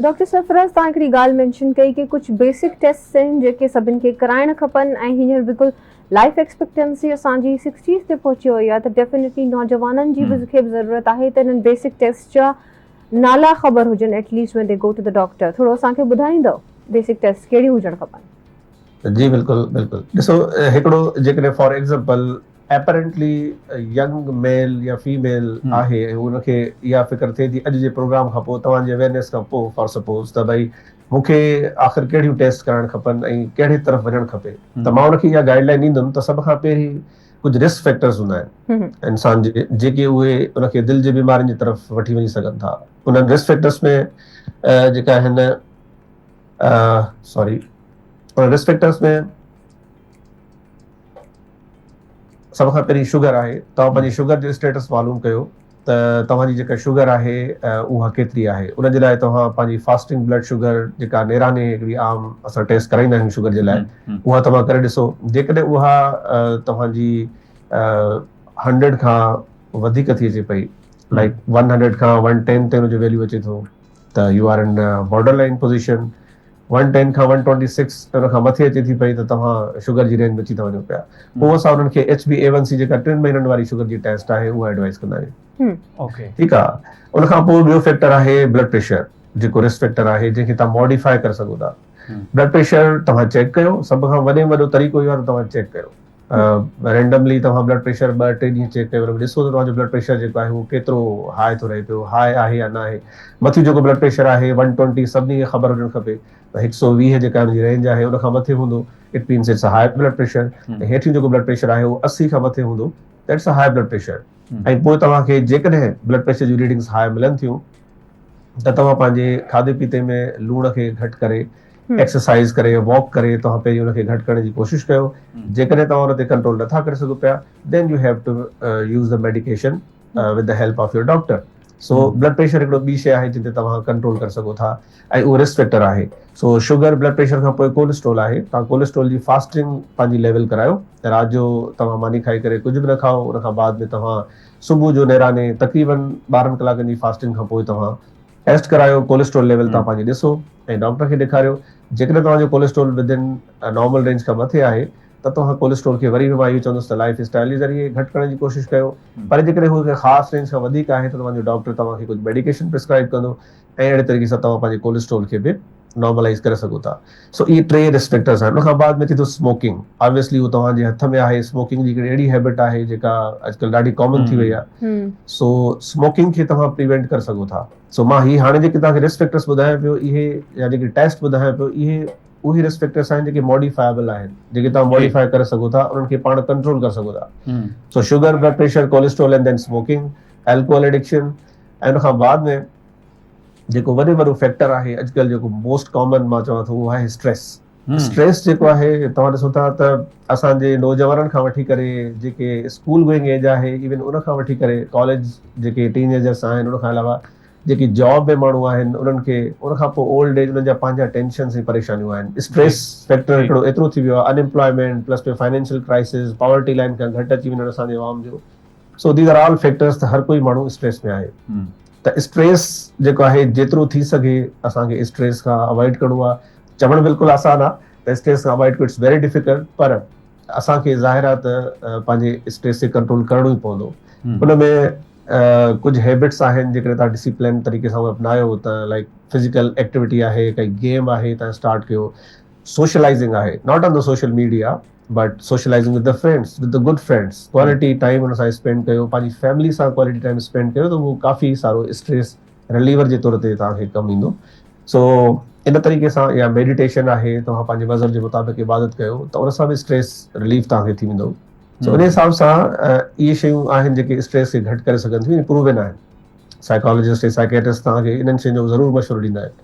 ڊاڪٽر سرفراز توهان هڪڙي ڳالهه مينشن ڪئي ڪي ڪجهه بيسڪ ٽيسٽس آهن جيڪي سڀن کي ڪرائڻ کپن ۽ هينئر بلڪل لائف ايڪسپيڪٽنسي اسان جي سڪسٽيز تي پهچي وئي آهي ته ڊيفينيٽلي نوجوانن جي به کي به ضرورت آهي ته انهن بيسڪ ٽيسٽ جا نالا خبر هجن at least when they go to the doctor ٿورو اسان کي ٻڌائيندؤ بيسڪ ٽيسٽ ڪهڙيون هجڻ کپن. جي بلڪل بلڪل ڏسو هڪڙو جيڪڏهن for example apparently young male يا فيميل آهي ۽ ان کي اها فڪر ٿئي ٿي اڄ جي پروگرام کان پوء توهان جي اويئرنيس کان پوء فار سپوز ته ڀئي مون کي آخر ڪهڙيون ٽيسٽ ڪرائڻ کپن ۽ ڪهڙي طرف وڃڻ کپي ته مان ان کي اها گائيڊ لائين ڏيندم ته سڀ کان پهرين ڪجهه رسڪ فيڪٽرز هوندا آهن انسان جي جيڪي اهي ان کي دل جي بيمارين جي طرف وٺي وڃي سگهن ٿا انهن رسڪ فيڪٽرز ۾ جيڪا آهن سوري ان رسڪ فيڪٽرز ۾ سڀ کان پهرين شگر آهي توهان پنهنجي شگر جو اسٽيٽس معلوم ڪيو ته ته توهان جي جيڪا شگر آهي اها ڪيتري آهي ان جي لاء توهان پنهنجي فاسٽنگ بلڊ شگر جيڪا نيراني هڪڙي عام اسان ٽيسٽ ڪرائيندا آهيون شگر جي لاء اها توهان ڪري ڏسو جيڪڏهن اها توهان جي هنڊريڊ کان وڌيڪ ٿي اچي پئي لائڪ ون هنڊريڊ کان ون ٽين تي ان جو ويليو اچي ٿو ته you are in borderline position one ten کان ون ٽوئنٽي سڪس ان کان مٿي اچي ٿي پئي ته توهان شگر جي رينج ۾ اچي ٿا وڃو پيا پوء اسان انهن کي H B A one C جيڪا ٽن مهينن واري شگر جي ٽيسٽ آهي اها ايڊوائز ڪندا آهيون ٺيڪ آهي ان کان پوء ٻيو فيڪٽر آهي بلڊ پريشر جيڪو رسڪ فيڪٽر آهي جنهن کي توهان ماڊيفائي ڪري سگهو ٿا بلڊ پريشر توهان چيڪ ڪيو سڀ کان وڏي ۾ وڏو طريقو اهو آهي ته توهان چيڪ ڪيو رينڊملي توهان بلڊ پريشر ٻه ٽي ڏينهن چيڪ ڪيو ان ۾ ڏسو ته توهان جو بلڊ پريشر جيڪو آهي اهو ڪيترو هاء ٿو رهي پيو هاء آهي يا نه آهي مٿيون جيڪو بلڊ پريشر آهي ون ٽوئنٽي سڀني کي خبر هجڻ کپي ته هڪ سو ويهه جيڪا ان جي رينج آهي ان کان مٿي هوندو it means it's a high blood pressure ۽ هيٺيون جيڪو بلڊ پريشر آهي اهو 80 کان مٿي هوندو that's a high blood pressure ۽ پوء توهان کي جيڪڏهن بلڊ پريشر جون ريڊنگس هاء ملن ٿيون ته توهان پنهنجي کاڌي پيتي ۾ لوڻ کي گهٽ ڪري ايڪسرسائز ڪري واڪ ڪري توهان پهرين ان کي گهٽ ڪرڻ جي ڪوشش ڪيو جيڪڏهن توهان ان تي ڪنٽرول نٿا ڪري سگهو پيا then you have to use the medication with the help of your doctor so blood pressure هڪڙو ٻي شي آهي جنهن تي توهان ڪنٽرول ڪري سگهو ٿا ۽ اهو رسڪ فيڪٽر آهي سو شگر بلڊ پريشر کان پوء ڪوليسٽرول آهي توهان ڪوليسٽرول جي فاسٽنگ پنهنجي ليول ڪرايو رات جو توهان ماني کائي ڪري ڪجهه به نه کائو ان کان بعد ۾ توهان صبح جو نيراني تقريبن 12 ڪلاڪن جي فاسٽنگ کان پوء توهان ٽيسٽ ڪرايو ڪوليسٽرول ليول توهان پنهنجي ڏسو ۽ ڊاڪٽر کي ڏيکاريو جيڪڏهن توهان جو ڪوليسٽرول ودن نارمل رينج کان مٿي آهي ته توهان ڪوليسٽرول کي وري به مان اهو چوندس ته لائف اسٽائل جي ذريعي گهٽ ڪرڻ جي ڪوشش ڪيو پر جيڪڏهن هو ڪنهن خاص رينج کان وڌيڪ آهي ته توهان جو ڊاڪٽر توهان کي ڪجهه ميڊيڪيشن پرسڪرائب ڪندو ۽ اهڙي طريقي سان توهان پنهنجي ڪوليسٽرول کي به نارملائز ڪري سگهو ٿا سو اهي ٽي رسڪ فيڪٽرز آهن ان کان بعد ۾ اچي ٿو اسموڪنگ آبويسلي اهو توهان جي هٿ ۾ آهي اسموڪنگ جي هڪڙي اهڙي هيبٽ آهي جيڪا اڄڪلهه ڏاڍي ڪامن ٿي وئي آهي سو اسموڪنگ کي توهان پريوينٽ ڪري سگهو ٿا سو مان هي هاڻي جيڪي توهان کي رسڪ فيڪٽرز ٻڌايان پيو اهي يا جيڪي ٽيسٽ ٻڌايان پيو اهي اهي رسڪ فيڪٽرز آهن جيڪي ماڊيفائبل آهن جيڪي توهان ماڊيفائي ڪري سگهو ٿا انهن کي پاڻ ڪنٽرول ڪري سگهو ٿا so sugar blood pressure cholesterol and then smoking alcohol addiction ۽ ان کان بعد ۾ جيڪو وڏي وڏو فيڪٽر آهي اڄڪلهه جيڪو موسٽ ڪامن مان چوان ٿو اهو آهي اسٽريس اسٽريس جيڪو آهي توهان ڏسو ٿا ته اسان جي نوجوانن کان وٺي ڪري جيڪي اسڪول گوئنگ ايج آهي ايون ان کان وٺي ڪري ڪاليج جيڪي ٽين ايجرس آهن ان کان علاوه جيڪي جاب ۾ ماڻهو آهن انهن کي ان کان پوء اولڊ ايج انهن جا پنهنجا ٽينشنس ۽ پريشانيون آهن اسٽريس فيڪٽر هڪڙو ايترو ٿي ويو آهي unemployment plus financial crisis poverty line کان گهٽ اچي وڃڻ اسان جي عوام جو so these are all factors ته هر ڪوئي ماڻهو اسٽريس ۾ آهي ته اسٽريس جيڪو آهي جيترو ٿي سگهي اسان کي اسٽريس کان اوائڊ ڪرڻو آهي چوڻ بلڪل آسان آهي ته اسٽريس کان اوائڊ ڪرڻ it's very difficult پر اسان کي ظاهر آهي ته پنهنجي اسٽريس کي ڪنٽرول ڪرڻو ئي پوندو ان ۾ ڪجهه هيبٽس آهن جيڪڏهن توهان ڊسيپلين طريقي سان اپنايو ته لائڪ فزيڪل ايڪٽيوٽي آهي ڪائي گيم آهي توهان اسٽارٽ ڪيو سوشلائزنگ آهي not on the social media but socialising with the friends with the good friends quality time ان سان اسپينڊ ڪيو پنهنجي فيملي سان ڪوالٽي ٽائيم اسپينڊ ڪيو ته اهو ڪافي سارو اسٽريس رليور جي طور تي توهان کي ڪم ايندو سو ان طريقي سان يا ميڊيٽيشن آهي توهان پنهنجي مذهب جي مطابق عبادت ڪيو ته ان سان به اسٽريس رليف توهان کي ٿي ويندو سو ان حساب سان اهي شيون آهن جيڪي اسٽريس کي گهٽ ڪري سگهن ٿيون پروون آهن سائيڪالاجسٽ ۽ سائيڪيٽرسٽ توهان کي انهن شين جو ضرور مشورو ڏيندا آهن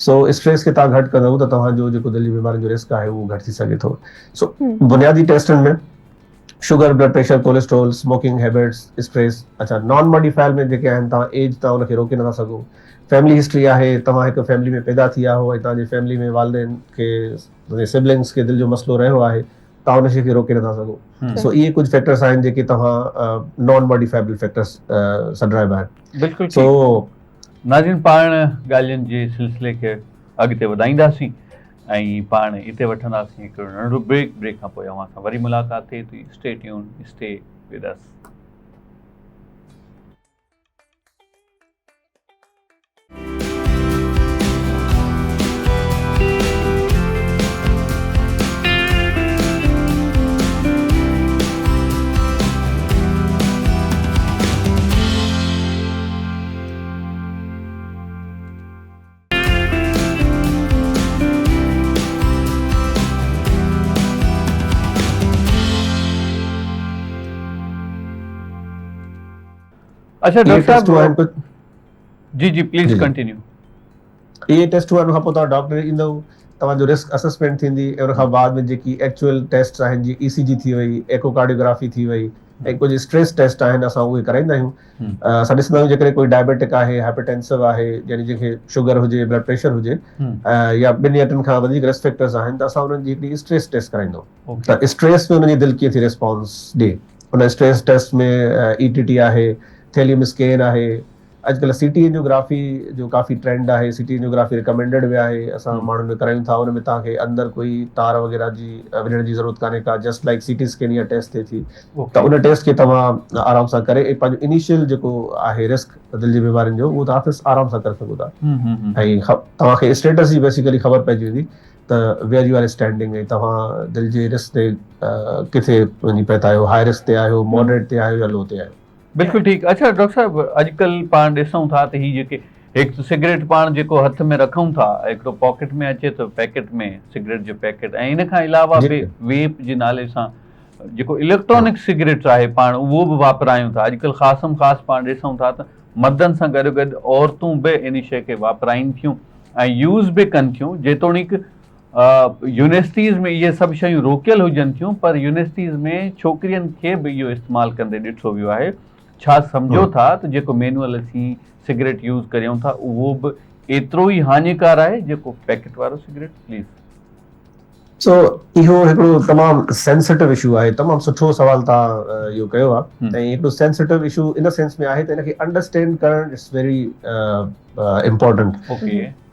سو اسٽريس کي توهان گهٽ ڪندؤ ته توهان جو جيڪو دل جي بيمارين جو رسڪ آهي اهو گهٽ ٿي سگهي ٿو سو بنيادي ٽيسٽن ۾ sugar blood pressure cholesterol smoking habits stress اڇا نان ماڊيفائل ۾ جيڪي آهن توهان ايج توهان ان کي روڪي نٿا سگهو فيملي هسٽري آهي توهان هڪ فيملي ۾ پيدا ٿي آهو ۽ توهان جي فيملي ۾ والدين کي سبلنگس کي دل جو مسئلو رهيو آهي توهان ان شي کي روڪي نٿا سگهو سو اهي ڪجهه فيڪٽرس آهن جيڪي توهان نان ماڊيفائبل فيڪٽرس سڏرائبا آهن بلڪل سو ناظرين پاڻ ڳالهين جي سلسلي کي اڳتي وڌائينداسين ۽ پاڻ اتي وٺنداسين هڪڙو ننڍڙو بريڪ بريڪ کان پوء اوهان سان وري ملاقات ٿئي ٿي stay tune stay with us. اچھا اهي ڊاڪٽر ٽيسٽون آهن صاحب ڪجهه جي جي پليز جي جي ڪنٽينيو. اهي ٽيسٽون آهن ان کان پوء توهان ڊاڪٽر ڏي ايندؤ توهان جو رسڪ اسسمينٽ ٿيندي ۽ ان کان بعد ۾ جيڪي ايڪچوئل ٽيسٽس آهن جيئن اي سي جي ٿي وئي ايڪو ڪارڊيوگرافي ٿي وئي ۽ ڪجهه اسٽريس ٽيسٽ آهن اسان اهي ڪرائيندا آهيون. اسان ڏسندا آهيون جيڪڏهن ڪوئي ڊائبيٽڪ آهي، هائپرٽينسو آهي يعني جنهن کي شگر هجي، بلڊ پريشر هجي يا ٻن يا ٽن کان وڌيڪ رسڪ فيڪٽرز آهن ته اسان انهن جي هڪڙي اسٽريس ٽيسٽ ڪرائيندا آهيون ته اسٽريس ۾ انهن جي دل ڪيئن ٿي ريسپانس ڏي. ان اسٽريس ٽيسٽ ۾ اي ٽي ٽي آهي، ٿيليم اسڪين آهي، اڄڪلهه سي ٽي اينجيوگرافي جو ڪافي ٽرينڊ آهي، سي ٽي اينجيوگرافي ريڪمينڊيڊ به آهي، اسان ماڻهن ۾ ڪرايون ٿا، ان ۾ توهان کي اندر ڪوئي تار وغيره جي وجهڻ جي ضرورت ڪانهي ڪا، just like C T scan اها ٽيسٽ ٿئي ٿي ته ان ٽيسٽ کي توهان آرام سان ڪري ۽ پنهنجو انيشل جيڪو آهي رسڪ دل جي بيمارين جو اهو توهان آرام سان ڪري سگهو ٿا ۽ توهان کي اسٽيٽس جي بيسيڪلي خبر پئجي ويندي ته ويئر يو آر اسٽينڊنگ ۽ توهان دل جي رسڪ تي ڪٿي وڃي پهتا آهيو، هاء رسڪ تي آهيو، ماڊريٽ تي آهيو يا لو تي آهيو. بلڪل ٺيڪ اڇا ڊاڪٽر صاحب اڄڪلھ پاڻ ڏسون ٿا ته هي جيڪي هڪ ته سگريٽ پاڻ جيڪو هٿ ۾ رکون ٿا هڪڙو پاڪيٽ ۾ اچي ٿو پيڪيٽ ۾ سگريٽ جو پيڪيٽ ۽ ان کان علاوه به ويپ جي نالي سان جيڪو اليڪٽرانڪ سگريٽ آهي پاڻ اهو به واپرايون ٿا اڄڪلھ خاصم خاص پاڻ ڏسون ٿا ته مردن سان گڏو گڏ عورتون به ان شيء کي واپرائين ٿيون ۽ يوز به ڪن ٿيون جيتوڻيڪ يونيورسٽيز ۾ اهي سڀ شيون روڪيل هجن ٿيون پر يونيورسٽيز ۾ ڇوڪرين کي به اهو استعمال ڪندي ڏٺو ويو آهي ڇا سمجهو ٿا ته جيڪو مينوئل اسين سگريٽ يوز ڪريون ٿا اهو به ايترو ئي هاڃيڪار آهي جيڪو پيڪيٽ وارو سگريٽ پليز. سو اهو هڪڙو تمام سينسيٽو اشو آهي تمام سٺو سوال توهان اهو ڪيو آهي ۽ هڪڙو سينسيٽو اشو ان سينس ۾ آهي ته ان کي انڊرسٽينڊ ڪرڻ it's very important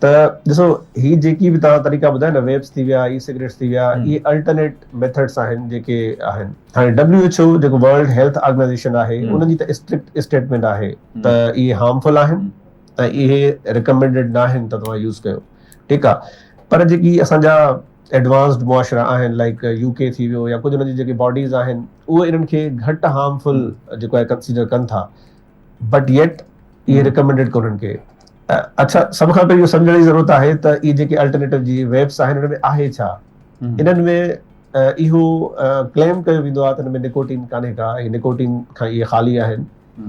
ته ڏسو هي جيڪي به توهان طريقا ٻڌايا نه ويپس ٿي ويا اي سگريٽس ٿي ويا اهي الٽرنيٽ ميٿڊس آهن جيڪي آهن هاڻي ڊبليو ايڇ او جيڪو ورلڊ هيلٿ آرگنائيزيشن آهي انهن جي ته اسٽرڪٽ اسٽيٽمينٽ آهي ته اهي هارمفل آهن ۽ اهي ريڪمينڊيڊ نه آهن ته توهان يوز ڪيو ٺيڪ آهي پر جيڪي اسان جا ايڊوانسڊ معاشرا آهن لائڪ يو ڪي ٿي ويو يا ڪجهه انهن جي جيڪي باڊيز آهن اهي انهن کي گهٽ هارمفل جيڪو آهي ڪنسيڊر ڪن ٿا بٽ ييٽ اهي ريڪمينڊيڊ ڪونهن ڪي. اڇا سڀ کان پهرين اهو سمجهڻ جي ضرورت آهي ته اهي جيڪي الٽرنيٽو جي ويبس آهن انهن ۾ آهي ڇا؟ انهن ۾ اهو ڪليم ڪيو ويندو آهي ته ان ۾ نڪوٽين ڪانهي ڪا ۽ نڪوٽين کان اهي خالي آهن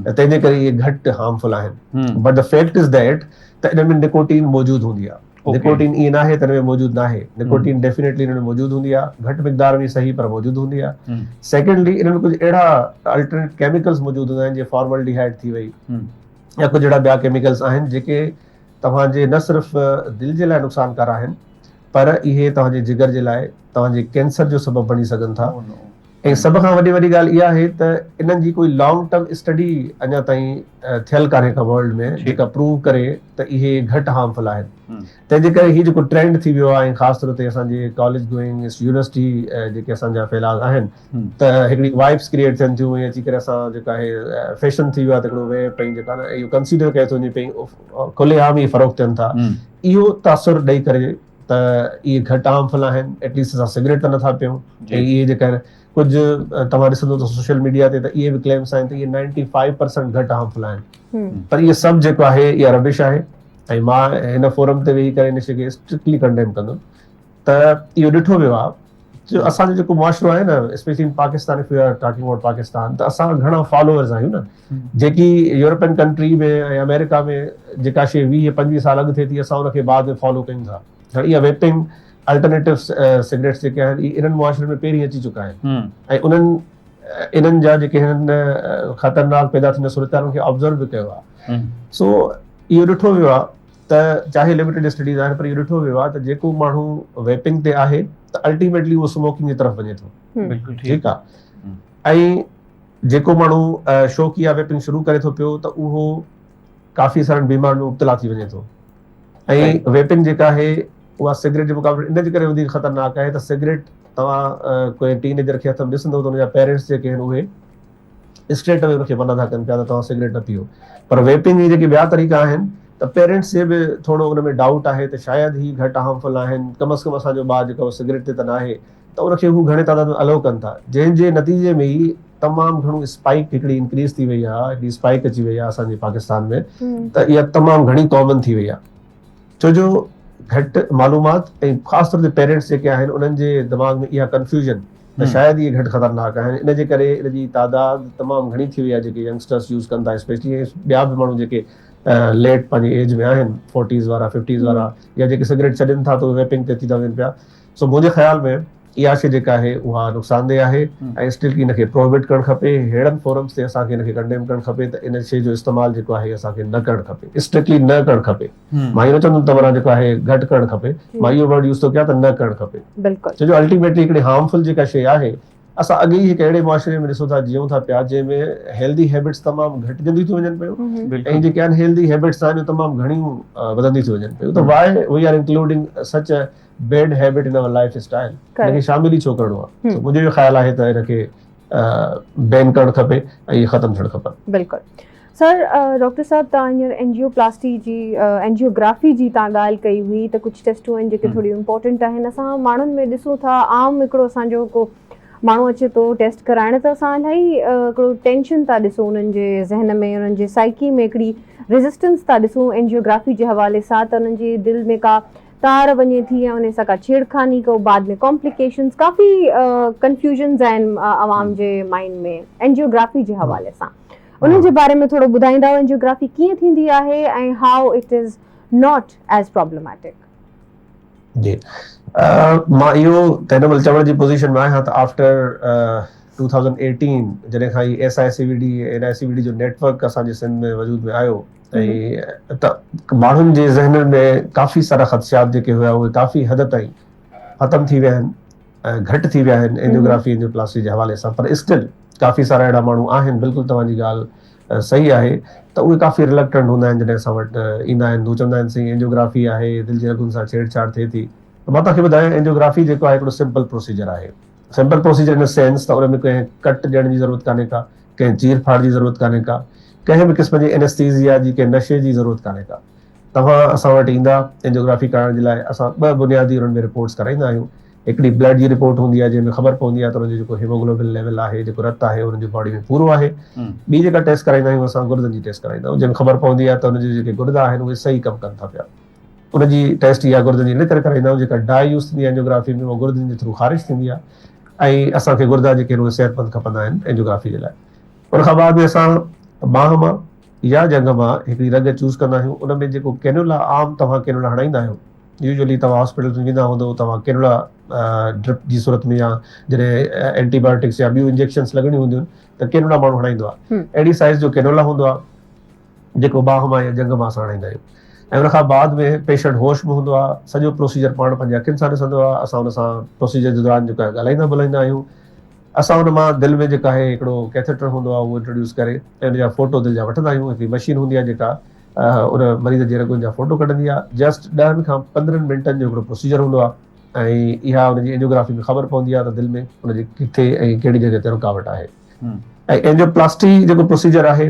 تنهن جي ڪري اهي گهٽ هارمفل آهن but the fact is that ته انهن ۾ نڪوٽين موجود هوندي آهي. نڪوٽين ائين ناهي ته ان ۾ موجود ناهي نڪوٽين ڊيفينيٽلي ان ۾ موجود هوندي آهي گهٽ مقدار ۾ صحيح پر موجود هوندي آهي سيڪنڊلي ان ۾ ڪجهه اهڙا الٽرنيٽ ڪيميڪلز موجود هوندا آهن جيئن فارملڊيهائيڊ ٿي وئي يا ڪجهه اهڙا ٻيا ڪيميڪلز آهن جيڪي توهان جي نه صرف دل جي لاء نقصانڪار آهن پر اهي توهان جي جگر جي لاء توهان جي ڪينسر جو سبب بڻجي سگهن ٿا ۽ سڀ کان وڏي وڏي ڳالهه اها آهي ته انهن جي ڪوئي لانگ ٽرم اسٽڊي اڃا تائين ٿيل ڪانهي ڪا ورلڊ ۾ جيڪا پروو ڪري ته اهي گهٽ هارمفل آهن تنهن جي ڪري هي جيڪو ٽرينڊ ٿي ويو آهي ۽ خاص طور تي اسان جي ڪاليج گوئنگ يونيورسٽي جيڪي اسان جا فيلاز آهن ته هڪڙي وائبس ڪريئيٽ ٿين ٿيون ۽ اچي ڪري اسان جيڪا آهي فيشن ٿي ويو آهي ته هڪڙو ويپ ۽ جيڪا نه اهو ڪنسيڊر ڪيو ٿو وڃي پئي کلي عام اهي فروخت ٿين ٿا اهو تاثر ڏئي ڪري ته اهي گهٽ هارمفل آهن ايٽ ليسٽ اسان سگريٽ ته نٿا پيئون ۽ اهي جيڪا ڪجهه توهان ڏسندو ته سوشل ميڊيا تي ته اهي به ڪليمس آهن ته اهي 95% گهٽ هارمفل آهن پر اهي سڀ جيڪو آهي اها ربش آهي ۽ مان هن فورم تي ويهي ڪري ان شي کي اسٽرڪٽلي ڪنڊيم ڪندم ته اهو ڏٺو ويو آهي جو اسان جو جيڪو معاشرو آهي نه especially in Pakistan if you are talking about Pakistan ته اسان گهڻا فالوورز آهيون نه جيڪي يورپين ڪنٽري ۾ ۽ آمريڪا ۾ جيڪا شي 20 25 سال اڳ ٿئي ٿي اسان ان کي بعد ۾ فالو ڪيون ٿا هاڻي اها ويپنگ الٽرنيٽو سگريٽس جيڪي آهن اهي انهن معاشرن ۾ پهرين اچي چڪا آهن ۽ انهن انهن جا جيڪي هنن خطرناڪ پيدا ٿيندڙ صورتحالن کي آبزرو به ڪيو آهي سو اهو ڏٺو ويو آهي ته چاهي لميٽيڊ اسٽڊيز آهن پر اهو ڏٺو ويو آهي ته جيڪو ماڻهو ويپنگ تي آهي ته الٽيميٽلي اهو سموڪنگ جي طرف وڃي ٿو بلڪل ٺيڪ آهي ۽ جيڪو ماڻهو شوقيه ويپنگ شروع ڪري ٿو پيو ته اهو ڪافي سارن بيمارين ۾ مبتلا ٿي وڃي ٿو ۽ ويپنگ جيڪا آهي اها سگريٽ جي مقابلي ان جي ڪري وڌيڪ خطرناڪ آهي ته سگريٽ توهان ڪنهن ٽين ايجر کي هٿ ۾ ڏسندو ته ان جا پيرنٽس جيڪي آهن اهي اسٽريٽ اوي ان کي منع ٿا ڪن پيا ته توهان سگريٽ نه پيئو پر ويپنگ جي جيڪي ٻيا طريقا آهن ته پيرنٽس کي به ٿورو ان ۾ ڊائوٽ آهي ته شايد هي گهٽ هارمفل آهن ڪم از ڪم اسان جو ٻار جيڪو سگريٽ تي ته ناهي ته ان کي هو گهڻي تعداد ۾ الو ڪن ٿا جنهن جي نتيجي ۾ ئي تمام گهڻو اسپائڪ هڪڙي انڪريز ٿي وئي آهي هڪڙي اسپائڪ اچي وئي آهي اسان جي پاڪستان ۾ ته اها تمام گهڻي ڪامن ٿي وئي آهي ڇو جو گهٽ معلومات ۽ خاص طور تي پيرنٽس جيڪي آهن انهن جي دماغ ۾ اها ڪنفيوزن ته شايد اهي گهٽ خطرناڪ آهن ان جي ڪري ان جي تعداد تمام گهڻي ٿي وئي آهي جيڪي ينگسٽرس يوز ڪن ٿا اسپيشلي ٻيا به ماڻهو جيڪي ليٽ پنهنجي ايج ۾ آهن فورٽيز وارا ففٽيز وارا يا جيڪي سگريٽ ڇڏين ٿا ته اهي ويپنگ تي اچي ٿا وڃن پيا سو منهنجي خيال ۾ اها شيء جيڪا آهي اها نقصاندهه آهي ۽ اسٽرڪٽلي ان کي پروهبٽ ڪرڻ کپي. ههڙن فورمز تي اسان کي ان کي ڪنڊيم ڪرڻ کپي ته ان شيء جو استعمال جيڪو آهي اسان کي نه ڪرڻ کپي. اسٽرڪٽلي نه ڪرڻ کپي. مان اهو نه چوندم ته معنيٰ جيڪو آهي گهٽ ڪرڻ کپي. مان اهو ورڊ يوز ٿو ڪيان ته نه ڪرڻ کپي. ڇو جو الٽيميٽلي هڪڙي هارمفل جيڪا شيء آهي اسان اڳي ئي هڪ اهڙي معاشري ۾ ڏسون ٿا جيئون ٿا پيا جنهن ۾ هيلدي هيبٽس تمام گهٽجنديون ٿيون وڃن پيون ۽ جيڪي ان هيلدي هيبٽس آهن اهي تمام گهڻيون وڌنديون ٿيون وڃن پيون ته why we are including such a bad habit in our lifestyle ان کي شامل ئي ڇو ڪرڻو آهي سو منهنجو اهو خيال آهي ته ان کي بين ڪرڻ کپي ۽ اهي ختم ٿيڻ کپن. بلڪل سر ڊاڪٽر صاحب توهان هينئر اينجيو پلاسٽي جي اينجيو گرافي جي توهان ڳالهه ڪئي هئي ته ڪجهه ٽيسٽون آهن جيڪي ٿوريون امپورٽنٽ آهن اسان ماڻهن ۾ ڏسون ٿا عام هڪڙو اسان جو ڪو ماڻهو اچي ٿو ٽيسٽ ڪرائڻ ته اسان الاهي هڪڙو ٽينشن ٿا ڏسون انهن جي ذهن ۾ انهن جي سائيڪي ۾ هڪڙي ريزسٽنس ٿا ڏسون اينجيو گرافي جي حوالي سان ته انهن جي دل ۾ ڪا تار وڃي ٿي ۽ انهي سان ڪا ڇيڙخاني ڪو بعد ۾ ڪامپليڪيشنز ڪافي ڪنفيوزنز آهن عوام جي مائنڊ ۾ اينجيو گرافي جي حوالي سان انهن جي باري ۾ ٿورو ٻڌائيندا اينجيو گرافي ڪيئن ٿيندي آهي ۽ how it is not as problematic. جي مان اهو ته هن مهل چوڻ جي پوزيشن ۾ آهيان ته آفٽر 2018 جڏهن کان هي S I C V D N I C V D جو نيٽ ورڪ اسان جي سنڌ ۾ وجود ۾ آيو ۽ ته ماڻهن جي ذهنن ۾ ڪافي سارا خدشات جيڪي هيا اهي ڪافي حد تائين ختم ٿي ويا آهن گهٽ ٿي ويا آهن اينجيوگرافي اينجيوپلاسٽي جي حوالي سان پر اسٽل ڪافي سارا اهڙا ماڻهو آهن بلڪل توهان جي ڳالهه صحيح آهي ته اهي ڪافي رلڪٽنٽ هوندا آهن جڏهن اسان وٽ ايندا آهن هو چوندا آهن سائين اينجيوگرافي آهي دل جي رڳن سان ڇيڙ ڇاڙ ٿئي ٿي ته مان توهان کي ٻڌايان اينجيوگرافي جيڪو آهي هڪڙو سمپل پروسيجر آهي سمپل پروسيجر ان سينس ته ان ۾ ڪنهن ڪٽ ڏيڻ جي ضرورت ڪانهي ڪا ڪنهن چير ڦاڙ جي ضرورت ڪانهي ڪا، ڪنهن به قسم جي اينستيزيا جي ڪنهن نشي جي ضرورت ڪانهي ڪا. توهان اسان وٽ ايندا اينجيوگرافي ڪرائڻ جي لاء اسان ٻه بنيادي انهن ۾ رپورٽس ڪرائيندا آهيون. هڪڙي بلڊ جي رپورٽ هوندي آهي جنهن ۾ خبر پوندي آهي ته انهن جو جيڪو هيموگلوبن ليول آهي جيڪو رت آهي انهن جي باڊي ۾ پورو آهي. ٻي جيڪا ٽيسٽ ڪرائيندا آهيون اسان گردن جي ٽيسٽ ڪرائيندا آهيون جنهن ۾ خبر پوندي آهي ته انهن جا جيڪي گردا آهن اهي صحيح ڪم ڪن ٿا پيا. ان جي ٽيسٽ يا گردن جي ان ڪري ڪرائيندا آهيون جيڪا ڊائي يوز ٿيندي آهي اينجيوگرافي ۾ اها گردن جي ٿرو خارج ٿيندي آهي ۽ اسان کي گردا جيڪي آهن اهي صحتمند کپندا آهن اينجيوگرافي جي لاء ان کان بعد ۾ اسان ٻانهن مان يا ڄنگهه مان هڪڙي رڳ چوز ڪندا آهيون ان ۾ جيڪو ڪينولا عام توهان ڪينولا هڻائيندا آهيو يوزولي توهان هاسپيٽل ۾ ويندا هوندو توهان ڪينولا ڊرپ جي صورت ۾ يا جڏهن اينٽي بايوٽڪس يا ٻيون انجيڪشنس لڳڻيون هونديون آهن ته ڪينولا ماڻهو هڻائيندو آهي اهڙي سائز جو ڪينولا هوندو آهي جيڪو ٻانهن مان يا ڄنگهه مان اسان هڻائيندا آهيون ۽ ان کان بعد ۾ پيشنٽ هوش ۾ هوندو آهي سڄو پروسيجر پاڻ پنهنجي اکين سان ڏسندو آهي اسان ان سان پروسيجر جي دوران جيڪو آهي ڳالهائيندا ٻولهائيندا آهيون اسان ان مان دل ۾ جيڪا آهي هڪڙو ڪيٿيٽر هوندو آهي اهو انٽروڊيوس ڪري ۽ ان جا فوٽو دل جا وٺندا آهيون هڪڙي مشين هوندي آهي جيڪا ان مريض جي رڳن جا فوٽو ڪڍندي آهي جسٽ ڏهن کان 15 منٽن جو هڪڙو پروسيجر هوندو آهي ۽ اها ان جي اينجيوگرافي ۾ خبر پوندي آهي ته دل ۾ ان جي ڪٿي ۽ ڪهڙي جڳهه تي رڪاوٽ آهي ۽ اينجيوپلاسٽي جيڪو پروسيجر آهي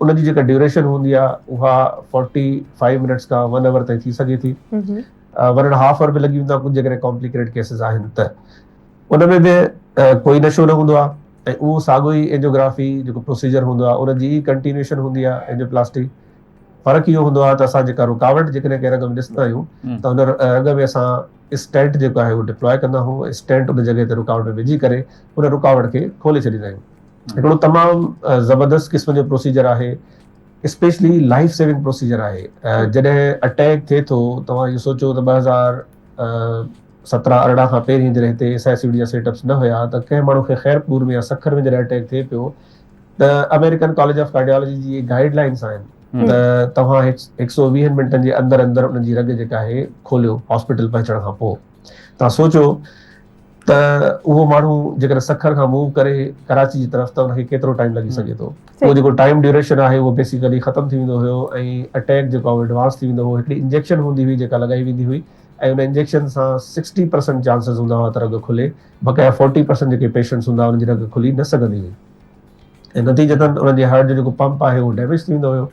ان جي جيڪا ڊيوريشن هوندي آهي اها 45 منٽس کان 1 اور تائين ٿي سگهي ٿي 1 اينڊ هاف اور به لڳي ويندو آهي ڪجهه جيڪڏهن ڪامپليڪيٽيڊ ڪيسز آهن ته ان ۾ به ڪوئي نشو نه هوندو آهي ۽ اهو ساڳيو ئي اينجيوگرافي جيڪو پروسيجر هوندو آهي ان جي ئي ڪنٽينيوشن هوندي آهي اينجيوپلاسٽي فرق اهو هوندو آهي ته اسان جيڪا رڪاوٽ جيڪڏهن ڪنهن رڳ ۾ ڏسندا آهيون ته ان رڳ ۾ اسان اسٽينٽ جيڪو آهي اهو ڊپلائي ڪندا آهيون اسٽينٽ ان جڳهه تي رڪاوٽ ۾ وجهي ڪري ان رڪاوٽ کي کولي ڇڏيندا آهيون هڪڙو تمام زبردست قسم جو پروسيجر آهي اسپيشلي لائف سيونگ پروسيجر آهي جڏهن اٽيڪ ٿئي ٿو توهان اهو سوچو ته 2017 18 کان پهرين جڏهن هتي ايس I C D جا سيٽ اپس نه هيا ته ڪنهن ماڻهو کي خيرپور ۾ يا سکر ۾ جڏهن اٽيڪ ٿئي پيو ته آمريڪن ڪاليج آف ڪارڊيالاجي جي گائيڊ لائنس آهن ته توهان 120 منٽن جي اندر اندر ان جي رڳ جيڪا آهي کوليو هاسپيٽل پهچڻ کان پوء توهان سوچو ته اهو ماڻهو جيڪڏهن سکر کان موو ڪري ڪراچي جي طرف ته ان کي ڪيترو ٽائيم لڳي سگهي ٿو اهو جيڪو ٽائيم ڊيوريشن آهي اهو بيسيڪلي ختم ٿي ويندو هيو ۽ اٽيڪ جيڪو آهي ايڊوانس ٿي ويندو هو هڪڙي انجيڪشن هوندي هئي جيڪا لڳائي ويندي هئي ۽ ان انجيڪشن سان 60% چانسز هوندا هئا ته رڳ کلي بقايا 40% جيڪي پيشنٽس هوندا انهن جي رڳ کلي نه سگهندي هئي ۽ نتيجتن انهن جي هارٽ جو جيڪو پمپ آهي اهو ڊيميج ٿي ويندو هيو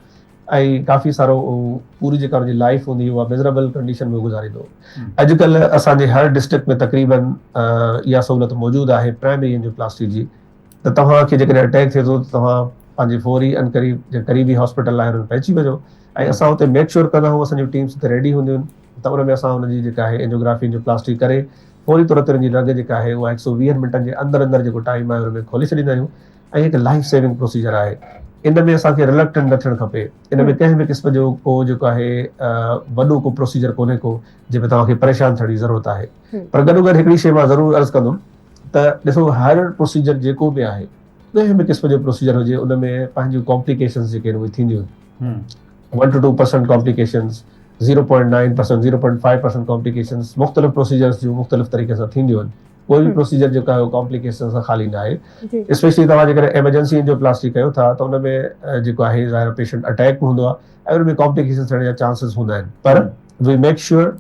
۽ ڪافي سارو پوري جيڪا ان جي لائف هوندي هئي اها مزريبل ڪنڊيشن ۾ گذاريندو هو. اڄڪلهه اسان جي هر ڊسٽرڪٽ ۾ تقريبن اها سهولت موجود آهي پرائمري اينجيوپلاسٽي جي ته توهان کي جيڪڏهن اٽيڪ ٿئي ٿو ته توهان پنهنجي فوري عنقريب جي قريبي هاسپيٽل آهي ان ۾ پهچي وڃو ۽ اسان اتي ميڪ شور ڪندا آهيون اسان جون ٽيمس اتي ريڊي هونديون آهن ته ان ۾ اسان ان جي جيڪا آهي اينجيوگرافي اينجيوپلاسٽي ڪري فوري طور تي ان جي رڳ جيڪا آهي اها 120 منٽن جي اندر اندر جيڪو ٽائيم آهي ان ۾ کولي ڇڏيندا آهيون ۽ هڪ لائف سيونگ پروسيجر آهي. ان ۾ اسان کي رلڪٽنٽ نه ٿيڻ کپي. ان ۾ ڪنهن به قسم جو ڪو جيڪو آهي وڏو ڪو پروسيجر ڪونهي ڪو جنهن ۾ توهان کي پريشان ٿيڻ جي ضرورت آهي. پر گڏوگڏ هڪڙي شيء مان ضرور عرض ڪندم ته ڏسو هر پروسيجر جيڪو به آهي ڪنهن به قسم جو پروسيجر هجي ان ۾ پنهنجون ڪامپليڪيشنز جيڪي آهن اهي ٿينديون آهن. 1 to 2% complications, 0.9%، 0.5% complications مختلف پروسيجرز جون مختلف طريقي سان ٿينديون آهن. ڪوئي به پروسيجر جيڪو آهي اهو ڪامپليڪيشن سان خالي نه آهي. اسپيشلي توهان جيڪڏهن ايمرجنسي انجيوپلاسٽي ڪيو ٿا ته ان ۾ جيڪو آهي ظاهر پيشنٽ اٽيڪ به هوندو آهي ۽ ان ۾ ڪامپليڪيشن ٿيڻ جا چانسز هوندا آهن پر وي ميڪ شيور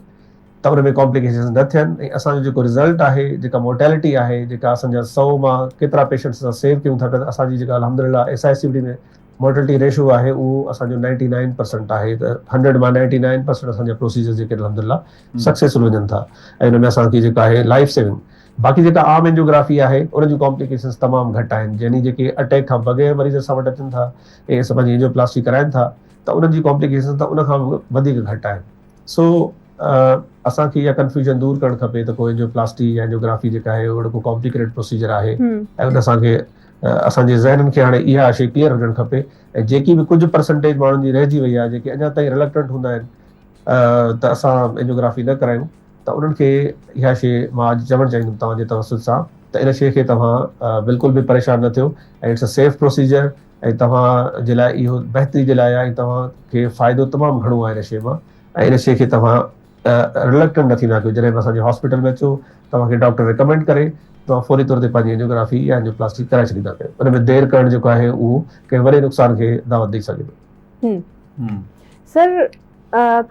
ته ان ۾ ڪامپليڪيشنز نه ٿين ۽ اسان جو جيڪو رزلٽ آهي جيڪا مورٽيلٽي آهي جيڪا اسان جا 100 مان ڪيترا پيشنٽس اسان سيو ڪيون ٿا پيا ته اسان جي جيڪا الحمدلله S I C D ۾ mortality ratio آهي اهو اسان جو 99% آهي ته 100 مان 99% اسان جا پروسيجرز جيڪي الحمدلله سڪسيسفل وڃن ٿا ۽ ان ۾ اسان کي جيڪا آهي لائف سيونگ باقي جيڪا عام اينجيوگرافي آهي ان جون ڪامپليڪيشنز تمام گهٽ آهن يعني جيڪي اٽيڪ کان بغير مريض اسان وٽ اچن ٿا ۽ اسان پنهنجي اينجيوپلاسٽي ڪرائن ٿا ته انهن جي ڪامپليڪيشنز ته ان کان به وڌيڪ گهٽ آهن سو اسان کي اها ڪنفيوزن دور ڪرڻ کپي ته ڪو اينجيوپلاسٽي يا اينجيوگرافي جيڪا آهي اهڙو ڪو ڪامپليڪيٽيڊ پروسيجر آهي ۽ ان اسان کي اسان جي ذهنن کي هاڻي اها شيء ڪليئر هجڻ کپي ۽ جيڪي به ڪجهه پرسنٽيج ماڻهن جي رهجي وئي آهي جيڪي اڃا تائين رلڪٽنٽ هوندا آهن ته اسان اينجيوگرافي نه ڪرايون ته انهن کي اها شيء مان اڄ چوڻ چاهيندم توهان جي توسط سان ته ان شيء کي توهان بلڪل به پريشان نه ٿيو ۽ it's a safe procedure ۽ توهان جي لاء اهو بهتري جي لاء آهي ۽ توهان کي فائدو تمام گهڻو آهي ان شيء مان ۽ ان شيء کي توهان رلڪٽنٽ نه ٿيندا ڪيو جڏهن به اسان جي هاسپيٽل ۾ اچو توهان کي ڊاڪٽر ريڪمينڊ ڪري توهان فوري طور تي پنهنجي اينجيوگرافي يا اينجيوپلاسٽي ڪرائي ڇڏيندا ڪيو ان ۾ دير ڪرڻ جيڪو آهي اهو ڪنهن وڏي نقصان کي دعوت ڏئي سگهي ٿو. سر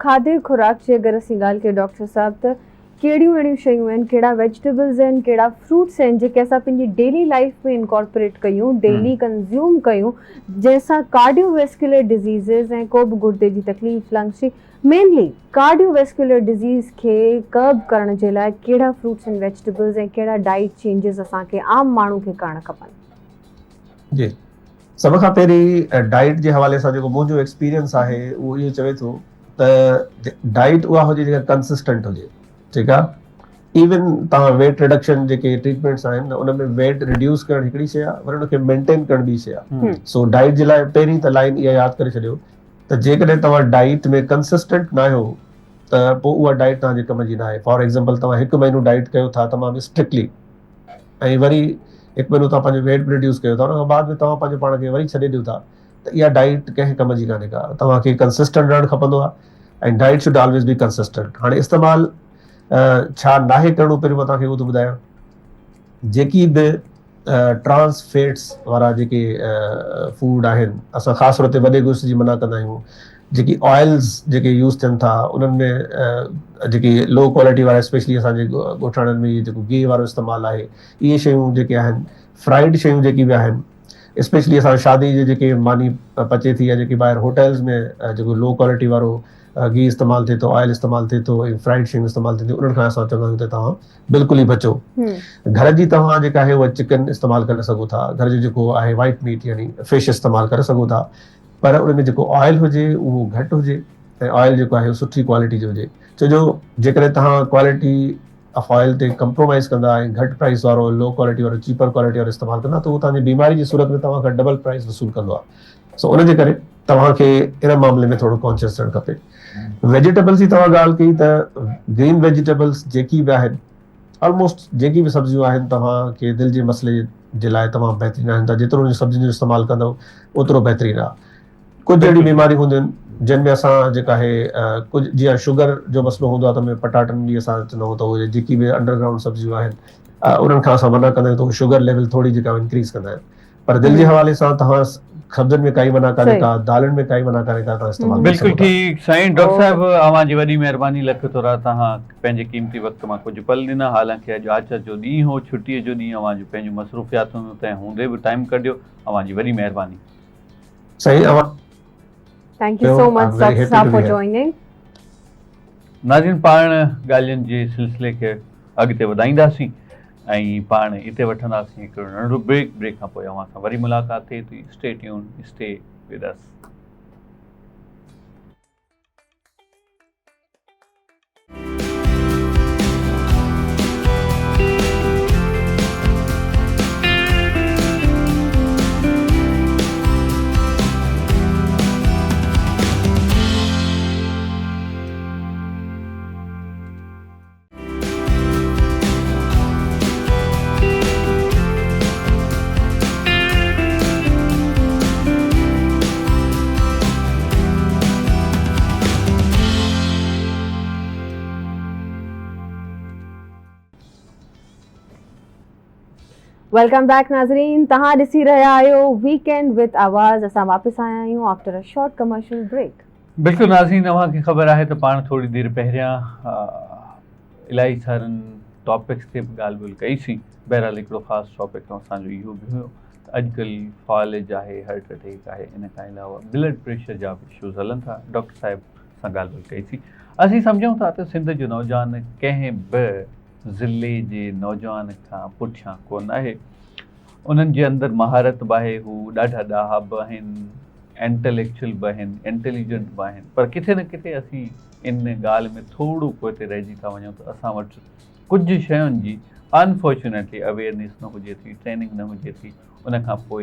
کاڌي خوراڪ جي اگر اسين ڳالهه ڪيون ڊاڪٽر صاحب ته ڪهڙيون اهڙيون شيون آهن ڪهڙا ويجيٽيبلز آهن ڪهڙا فروٽس آهن جيڪي اسان پنهنجي ڊيلي لائف ۾ انڪارپوريٽ ڪيون ڊيلي ڪنزيوم ڪيون جنهن سان ڪارڊيو ويسڪيولر ڊزيزز ۽ ڪو به گردي جي تڪليف لنگس جي مينلي ڪارڊيو ويسڪيولر ڊزيز کي ڪرب ڪرڻ جي لاء ڪهڙا فروٽس اينڊ ويجيٽيبلز ۽ ڪهڙا ڊائيٽ چينجز اسان کي عام ماڻهو کي ڪرڻ کپن. جي سڀ کان پهرين ڊائيٽ جي حوالي سان جيڪو منهنجو ايڪسپيرينس آهي اهو اهو چوي ٿو ته ڊائيٽ اها هجي جيڪا ڪنسسٽنٽ هجي ٺيڪ آ ايون توهان ويٽ ريڊڪشن جيڪي ٽريٽمينٽس آهن ان ۾ ويٽ ريڊيوس ڪرڻ هڪڙي شي آ وري ان کي مينٽين ڪرڻ ٻي شي آ سو ڊائيٽ جي لاء پهرين ته لائن اها ياد ڪري ڇڏيو ته جيڪڏهن توهان ڊائيٽ ۾ ڪنسسٽنٽ ناهيو ته پوء اها ڊائيٽ توهان جي ڪم جي ناهي فار ايگزامپل توهان هڪ مهينو ڊائيٽ ڪيو ٿا تمام اسٽرڪٽلي ۽ وري هڪ مهينو توهان پنهنجو ويٽ به ريڊيوس ڪيو ٿا ان کان بعد ۾ توهان پنهنجو پاڻ کي وري ڇڏي ڏيو ٿا ته اها ڊائيٽ ڪنهن ڪم جي ڪانهي ڪا توهان کي ڪنسسٽنٽ رهڻ کپندو آهي ۽ diet should always be consistent هاڻي استعمال ڇا ناهي ڪرڻو پهريون مان توهان کي اهو ٿو ٻڌايان جيڪي به ٽرانس فيٽس وارا جيڪي فوڊ آهن اسان خاص طور تي وڏي گوشت جي منع ڪندا آهيون جيڪي آئلز جيڪي يوز ٿين ٿا انهن ۾ جيڪي لو ڪوالٽي وارا اسپيشلي اسان جي ڳوٺاڻن ۾ جيڪو گيهه وارو استعمال آهي اهي شيون جيڪي آهن فرائيڊ شيون جيڪي به آهن اسپيشلي اسان شادي جي جيڪي ماني پچي ٿي يا جيڪي ٻاهر هوٽلز ۾ جيڪو لو ڪوالٽي وارو گيهه استعمال ٿئي ٿو آئل استعمال ٿئي ٿو ۽ فرائيڊ شيون استعمال ٿين ٿيون انهن کان اسان چوندا آهيون ته توهان بلڪل ئي بچو گهر جي توهان جيڪا آهي اها چڪن استعمال ڪري سگهو ٿا گهر جو جيڪو آهي وائٽ ميٽ يعني فش استعمال ڪري سگهو ٿا پر ان ۾ جيڪو آئل هجي اهو گهٽ هجي ۽ آئل جيڪو آهي سٺي ڪوالٽي جو هجي ڇو جو جيڪڏهن توهان ڪوالٽي آف آئل تي ڪمپرومائز ڪندا ۽ گهٽ پرائس وارو لو ڪوالٽي وارو چيپر ڪوالٽي وارو استعمال ڪندا ته اهو توهان جي بيماري جي صورت ۾ توهان کان ڊبل پرائس وصول ڪندو آهي سو ان جي ڪري توهان کي ان معاملي ۾ ٿورو ڪانشس ٿيڻ کپي ويجيٽيبلز جي توهان ڳالهه ڪئي ته گرين ويجيٽيبلز جيڪي به آهن آلموسٽ جيڪي به سبزيون آهن توهان کي دل جي مسئلي جي لاء تمام بهترين آهن توهان جيترو ان سبزين جو استعمال ڪندو اوترو بهترين آهي ڪجهه اهڙيون بيماريون هونديون آهن جن ۾ اسان جيڪا آهي ڪجهه جيئن شگر جو مسئلو هوندو آهي ته ان ۾ پٽاٽن جي اسان چوندا آهيون ته اهي جيڪي به انڊر گرائونڊ سبزيون آهن انهن کان اسان منع ڪندا آهيون ته اهي شگر ليول ٿوري جيڪا انڪريز ڪندا آهن پر دل جي حوالي سان توهان سبزين ۾ ڪائي منع ڪانهي ڪا دالن ۾ ڪائي منع ڪانهي ڪا توهان استعمال ڪري بلڪل ٺيڪ سائين ڊاڪٽر صاحب اوهان جي وڏي مهرباني لک ٿورا توهان پنهنجي قيمتي وقت مان ڪجهه پل ڏنا حالانڪه اڄ آچر جو ڏينهن هو ڇٽي جو ڏينهن اوهان جون پنهنجون مصروفيات هونديون تنهن هوندي به ٽائيم ڪڍيو اوهان جي وڏي مهرباني. سائين اوهان thank you so much doctor صاحب فار جوائننگ. ناظرين پاڻ ڳالهين جي سلسلي کي اڳتي وڌائينداسين ۽ پاڻ اتي وٺنداسين هڪڙو ننڍڙو بريڪ بريڪ کان پوء اوهان سان وري ملاقات ٿئي ٿي stay tune stay with us. Welcome back ناظرين توهان ڏسي رهيا آهيو ويڪ اينڊ وٿ آواز اسان واپس آيا آهيون after a short commercial break. بلڪل ناظرين اوهان کي خبر آهي ته پاڻ ٿوري دير پهريان الاهي سارن ٽاپڪس تي به ڳالهه ٻولهه ڪئي سين بهرحال هڪڙو خاص ٽاپڪ اسان جو اهو به هيو ته اڄڪلهه فالج آهي هارٽ اٽيڪ آهي ان کان علاوه بلڊ پريشر جا به اشوز هلن ٿا ڊاڪٽر صاحب سان ڳالهه ٻولهه ڪئي سين اسين سمجهون ٿا ته سنڌ جو نوجوان ڪنهن به ضلعي جي نوجوان کان پٺيان ڪونه آهي. انهن جي اندر مهارت به آهي، هو ڏاڍا ڏاها به آهن، انٽليڪچوئل به آهن، انٽيليجنٽ به آهن پر ڪٿي نه ڪٿي اسين ان ڳالهه ۾ ٿورو پوئتي رهجي ٿا وڃون ته اسان وٽ ڪجهه شين جي انفارچونيٽلي اويئرنيس نه هجي ٿي، ٽريننگ نه هجي ٿي، ان کان پوء